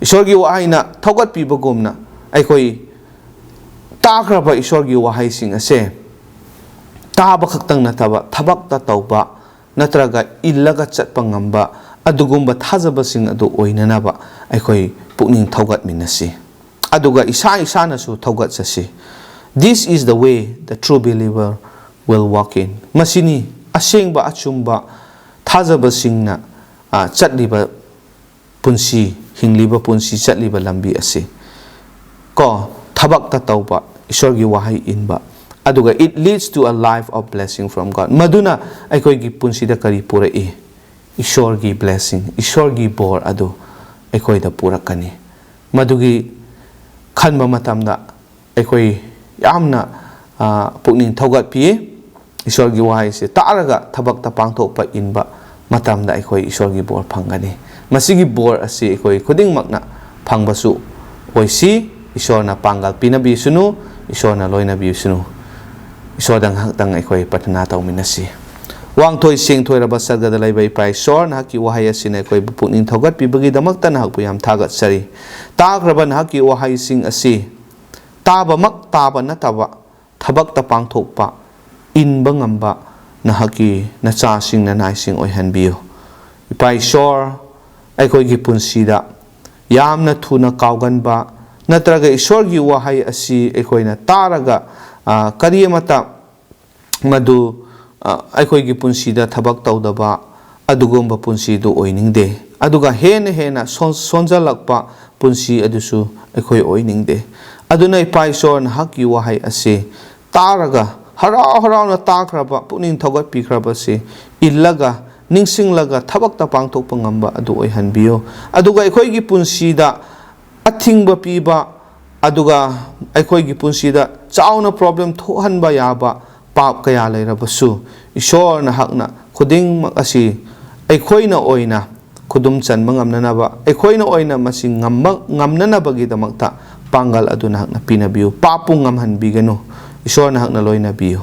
ꯏꯁꯣꯔꯒꯤ ꯋꯥꯍꯩꯅ ꯊꯧꯒꯠꯄꯤꯕꯒꯨꯝꯅ, ꯑꯩꯈꯣꯏ ꯇꯥꯈ꯭ꯔꯕ ꯏꯁꯣꯔꯒꯤ ꯋꯥꯍꯩꯁꯤꯡ ꯑꯁꯦ ꯇꯥꯕ ꯈꯛꯇꯪ ꯅꯠꯇꯕ, ꯊꯕꯛꯇ ꯇꯧꯕ ꯅꯠꯇ꯭ꯔꯒ ꯏꯜꯂꯒ ꯆꯠꯄ ꯉꯝꯕ, ꯑꯗꯨꯒꯨꯝꯕ ꯊꯥꯖꯕꯁꯤꯡ ꯑꯗꯨ ꯑꯣꯏꯅꯅꯕ ꯑꯩꯈꯣꯏ ꯄꯨꯛꯅꯤꯡ ꯊꯧꯒꯠꯃꯤꯟꯅꯁꯤ꯫ ꯑꯗꯨꯒ ꯏꯁꯥ ꯏꯁꯥꯅꯁꯨ ꯊꯧꯒꯠꯆꯁꯤ꯫ "This is the way the true believer will walk in." ꯃꯁꯤꯅꯤ ꯑꯁꯦꯡꯕ ꯑꯆꯨꯝꯕ ꯊꯥꯖꯕꯁꯤꯡꯅ, ꯑ, ꯆꯠꯂꯤꯕ ꯄꯨꯟꯁꯤ, ꯍꯤꯡꯂꯤꯕ ꯄꯨꯟꯁꯤ, ꯆꯠꯂꯤꯕ ꯂꯝꯕꯤ ꯑꯁꯤ꯫ ꯀꯣ, ꯊꯕꯛꯇ ꯇꯧꯕ, ꯏꯁꯣꯔꯒꯤ ꯋꯥꯍꯩ ꯏꯟꯕ, ꯑꯗꯨꯒ it leads to a life of blessing from God. ꯃꯗꯨꯅ ꯑꯩꯈꯣꯏꯒꯤ ꯄꯨꯟꯁꯤꯗ ꯀꯔꯤ ꯄꯨꯔꯛꯏ? ꯏꯁꯣꯔꯒꯤ blessing, ꯏꯁꯣꯔꯒꯤ ꯕꯣꯔ ꯑꯗꯨ ꯑꯩꯈꯣꯏꯗ ꯄꯨꯔꯛꯀꯅꯤ꯫ ꯃꯗꯨꯒꯤ ꯈꯟꯕ ꯃꯇꯝꯗ ꯑꯩꯈꯣꯏ ꯌꯥꯝꯅ, ꯑ, ꯄꯨꯛꯅꯤꯡ ꯊꯧꯒꯠꯄꯤ꯫ ꯏꯁꯣꯔꯒꯤ ꯋꯥꯍꯩꯁꯦ ꯇꯥꯔꯒ ꯊꯕꯛꯇ ꯄꯥꯡꯊꯣꯛꯄ ꯏꯟꯕ ꯃꯇꯝꯗ ꯑꯩꯈꯣꯏ ꯏꯁꯣꯔꯒꯤ ꯕꯣꯔ ꯐꯪꯒꯅꯤ꯫ ꯃꯁꯤꯒꯤ ꯕꯣꯔ ꯑꯁꯤ ꯑꯩꯈꯣꯏ ꯈꯨꯗꯤꯡꯃꯛꯅ ꯐꯪꯕꯁꯨ ꯑꯣꯏꯁꯤ꯫ ꯏꯁꯣꯔꯅ ꯄꯥꯡꯒꯜ ꯄꯤꯅꯕꯤꯁꯅꯨ, ꯏꯁꯣꯔꯅ ꯂꯣꯏꯅꯕꯤꯁꯅꯨ꯫ ꯏꯁꯣꯔꯗ ꯉꯥꯏꯍꯥꯛꯇꯪ ꯑꯩꯈꯣꯏ ꯄ꯭ꯔꯊꯅꯥ ꯇꯧꯃꯤꯟꯅꯁꯤ꯫ ꯋꯥꯡꯊꯣꯏ ꯁꯦꯡꯊꯣꯏꯔꯕ ꯁꯔꯒꯗ ꯂꯩꯕ ꯏꯄꯥ ꯏꯁꯣꯔ, ꯅꯍꯥꯛꯀꯤ ꯋꯥꯍꯩ ꯑꯁꯤꯅ ꯑꯩꯈꯣꯏꯕꯨ ꯄꯨꯛꯅꯤꯡ ꯊꯧꯒꯠꯄꯤꯕꯒꯤꯗꯃꯛꯇ ꯅꯍꯥꯛꯄꯨ ꯌꯥꯝ ꯊꯥꯒꯠꯆꯔꯤ꯫ ꯇꯥꯈ꯭ꯔꯕ ꯅꯍꯥꯛꯀꯤ ꯋꯥꯍꯩꯁꯤꯡ ꯑꯁꯤ ꯇꯥꯕꯃꯛ ꯇꯥꯕ ꯅꯠꯇꯕ, ꯊꯕꯛꯇ ꯄꯥꯡꯊꯣꯛꯄ, ꯏꯟꯕ ꯉꯝꯕ ꯅꯍꯥꯛꯀꯤ ꯅꯆꯥꯁꯤꯡ ꯅꯅꯥꯏꯁꯤꯡ ꯑꯣꯏꯍꯟꯕꯤꯌꯨ꯫ ꯏꯄꯥ ꯏꯁꯣꯔ, ꯑꯩꯈꯣꯏꯒꯤ ꯄꯨꯟꯁꯤꯗ ꯌꯥꯝꯅ ꯊꯨꯅ ꯀꯥꯎꯒꯟꯕ ꯅꯠꯇ꯭ꯔꯒ ꯏꯁꯣꯔꯒꯤ ꯋꯥꯍꯩ ꯑꯁꯤ ꯑꯩꯈꯣꯏꯅ ꯇꯥꯔꯒ, ꯑ, ꯀꯔꯤ ꯑꯃꯠꯇ ꯃꯗꯨ, ꯑ, ꯑꯩꯈꯣꯏꯒꯤ ꯄꯨꯟꯁꯤꯗ ꯊꯕꯛ ꯇꯧꯗꯕ ꯑꯗꯨꯒꯨꯝꯕ ꯄꯨꯟꯁꯤꯗꯨ ꯑꯣꯏꯅꯤꯡꯗꯦ꯫ ꯑꯗꯨꯒ ꯍꯦꯟꯅ ꯍꯦꯟꯅ ꯁꯣꯟ-, ꯁꯣꯟꯖꯜꯂꯛꯄ ꯄꯨꯟꯁꯤ ꯑꯗꯨꯁꯨ ꯑꯩꯈꯣꯏ ꯑꯣꯏꯅꯤꯡꯗꯦ꯫ ꯑꯗꯨꯅ ꯏꯄꯥ ꯏꯁꯣꯔ, ꯅꯍꯥꯛꯀꯤ ꯋꯥꯍꯩ ꯑꯁꯤ ꯇꯥꯔꯒ, ꯍꯔꯥꯎ ꯍꯔꯥꯎꯅ ꯇꯥꯈ꯭ꯔꯕ, ꯄꯨꯛꯅꯤꯡ ꯊꯧꯒꯠꯄꯤꯈ꯭ꯔꯕꯁꯤ ꯏꯜꯂꯒ, ꯅꯤꯡꯁꯤꯡꯂꯒ ꯊꯕꯛꯇ ꯄꯥꯡꯊꯣꯛꯄ ꯉꯝꯕ ꯑꯗꯨ ꯑꯣꯏꯍꯟꯕꯤꯌꯨ꯫ ꯑꯗꯨꯒ ꯑꯩꯈꯣꯏꯒꯤ ꯄꯨꯟꯁꯤꯗ ꯑꯊꯤꯡꯕ ꯄꯤꯕ, ꯑꯗꯨꯒ ꯑꯩꯈꯣꯏꯒꯤ ꯄꯨꯟꯁꯤꯗ ꯆꯥꯎꯅ problem ꯊꯣꯛꯍꯟꯕ ꯌꯥꯕ ꯄꯥꯞ ꯀꯌꯥ ꯂꯩꯔꯕꯁꯨ, ꯏꯁꯣꯔ ꯅꯍꯥꯛꯅ ꯈꯨꯗꯤꯡꯃꯛ ꯑꯁꯤ ꯑꯩꯈꯣꯏꯅ ꯑꯣꯏꯅ ꯈꯨꯗꯨꯝ ꯆꯟꯕ ꯉꯝꯅꯅꯕ, ꯑꯩꯈꯣꯏꯅ ꯑꯣꯏꯅ ꯃꯁꯤ ꯉꯝꯕ, ꯉꯝꯅꯅꯕꯒꯤꯗꯃꯛꯇ ꯄꯥꯡꯒꯜ ꯑꯗꯨ ꯅꯍꯥꯛꯅ ꯄꯤꯅꯕꯤꯌꯨ꯫ ꯄꯥꯞꯄꯨ ꯉꯝꯍꯟꯕꯤꯒꯅꯨ꯫ ꯏꯁꯣꯔ ꯅꯍꯥꯛꯅ ꯂꯣꯏꯅꯕꯤꯌꯨ꯫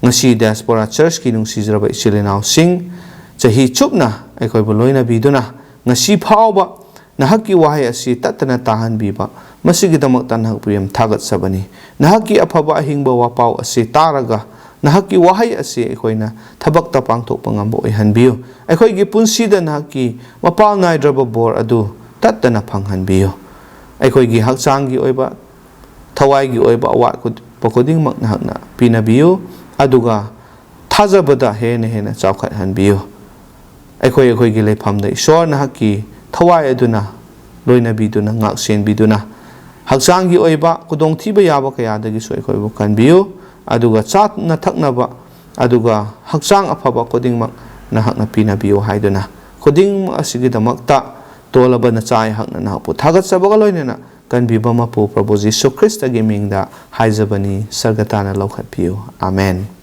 ꯉꯁꯤ diaspora church ꯀꯤ ꯅꯨꯡꯁꯤꯖꯔꯕ ꯏꯆꯤꯜ ꯏꯅꯥꯎꯁꯤꯡ, ꯆꯍꯤ ꯆꯨꯞꯅ ꯑꯩꯈꯣꯏꯕꯨ ꯂꯣꯏꯅꯕꯤꯗꯨꯅ ꯉꯁꯤ ꯐꯥꯎꯕ ꯅꯍꯥꯛꯀꯤ ꯋꯥꯍꯩ ꯑꯁꯤ ꯇꯠꯇꯅ ꯇꯥꯍꯟꯕꯤꯕ, ꯃꯁꯤꯒꯤꯗꯃꯛꯇ ꯅꯍꯥꯛꯄꯨ ꯌꯥꯝ ꯊꯥꯒꯠꯆꯕꯅꯤ꯫ ꯅꯍꯥꯛꯀꯤ ꯑꯐꯕ ꯑꯍꯤꯡꯕ ꯋꯥꯄꯥꯎ ꯑꯁꯤ ꯇꯥꯔꯒ ꯅꯍꯥꯛꯀꯤ ꯋꯥꯍꯩ ꯑꯁꯤ ꯑꯩꯈꯣꯏꯅ ꯊꯕꯛꯇ ꯄꯥꯡꯊꯣꯛꯄ ꯉꯝꯕ ꯑꯣꯏꯍꯟꯕꯤꯌꯨ꯫ ꯑꯩꯈꯣꯏꯒꯤ ꯄꯨꯟꯁꯤꯗ ꯅꯍꯥꯛꯀꯤ ꯃꯄꯥꯜ ꯅꯥꯏꯗ꯭ꯔꯕ ꯕꯣꯔ ꯑꯗꯨ ꯇꯠꯇꯅ ꯐꯪꯍꯟꯕꯤꯌꯨ꯫ ꯑꯩꯈꯣꯏꯒꯤ ꯍꯛꯆꯥꯡꯒꯤ ꯑꯣꯏꯕ, ꯊꯋꯥꯏꯒꯤ ꯑꯣꯏꯕ ꯑꯋꯥꯠꯄ ꯈꯨꯗꯤꯡꯃꯛ ꯅꯍꯥꯛꯅ ꯄꯤꯅꯕꯤꯌꯨ, ꯑꯗꯨꯒ ꯊꯥꯖꯕꯗ ꯍꯦꯟꯅ ꯍꯦꯟꯅ ꯆꯥꯎꯈꯠꯍꯟꯕꯤꯌꯨ꯫ ꯑꯩꯈꯣꯏ ꯑꯩꯈꯣꯏꯒꯤ ꯂꯩꯐꯝꯗ ꯏꯁꯣꯔ ꯅꯍꯥꯛꯀꯤ ꯊꯋꯥꯏ ꯑꯗꯨꯅ ꯂꯣꯏꯅꯕꯤꯗꯨꯅ, ꯉꯥꯛ ꯁꯦꯟꯕꯤꯗꯨꯅ, ꯍꯛꯆꯥꯡꯒꯤ ꯑꯣꯏꯕ ꯈꯨꯗꯣꯡꯊꯤꯕ ꯌꯥꯕ ꯀꯌꯥꯗꯒꯤꯁꯨ ꯑꯩꯈꯣꯏꯕꯨ ꯀꯟꯕꯤꯌꯨ, ꯑꯗꯨꯒ ꯆꯥꯅ ꯊꯛꯅꯕ, ꯑꯗꯨꯒ ꯍꯛꯆꯥꯡ ꯑꯐꯕ ꯈꯨꯗꯤꯡꯃꯛ ꯅꯍꯥꯛꯅ ꯄꯤꯅꯕꯤꯌꯨ ꯍꯥꯏꯗꯨꯅ, ꯈꯨꯗꯤꯡꯃꯛ ꯑꯁꯤꯒꯤꯗꯃꯛꯇ ꯇꯣꯜꯂꯕ ꯅꯆꯥ ꯑꯩꯍꯥꯛꯅ ꯅꯍꯥꯛꯄꯨ ꯊꯥꯒꯠꯆꯕꯒ ꯂꯣꯏꯅꯅ ꯀꯟꯕꯤꯕ ꯃꯄꯨ ꯄ꯭ꯔꯚꯨ ꯖꯤꯁꯨ ꯈ꯭ꯔꯤꯁꯇꯒꯤ ꯃꯤꯡꯗ ꯍꯥꯏꯖꯕꯅꯤ, ꯁꯔꯒꯇꯥꯅ ꯂꯧꯈꯠꯄꯤꯌꯨ꯫ ꯑꯥꯃꯦꯟ꯫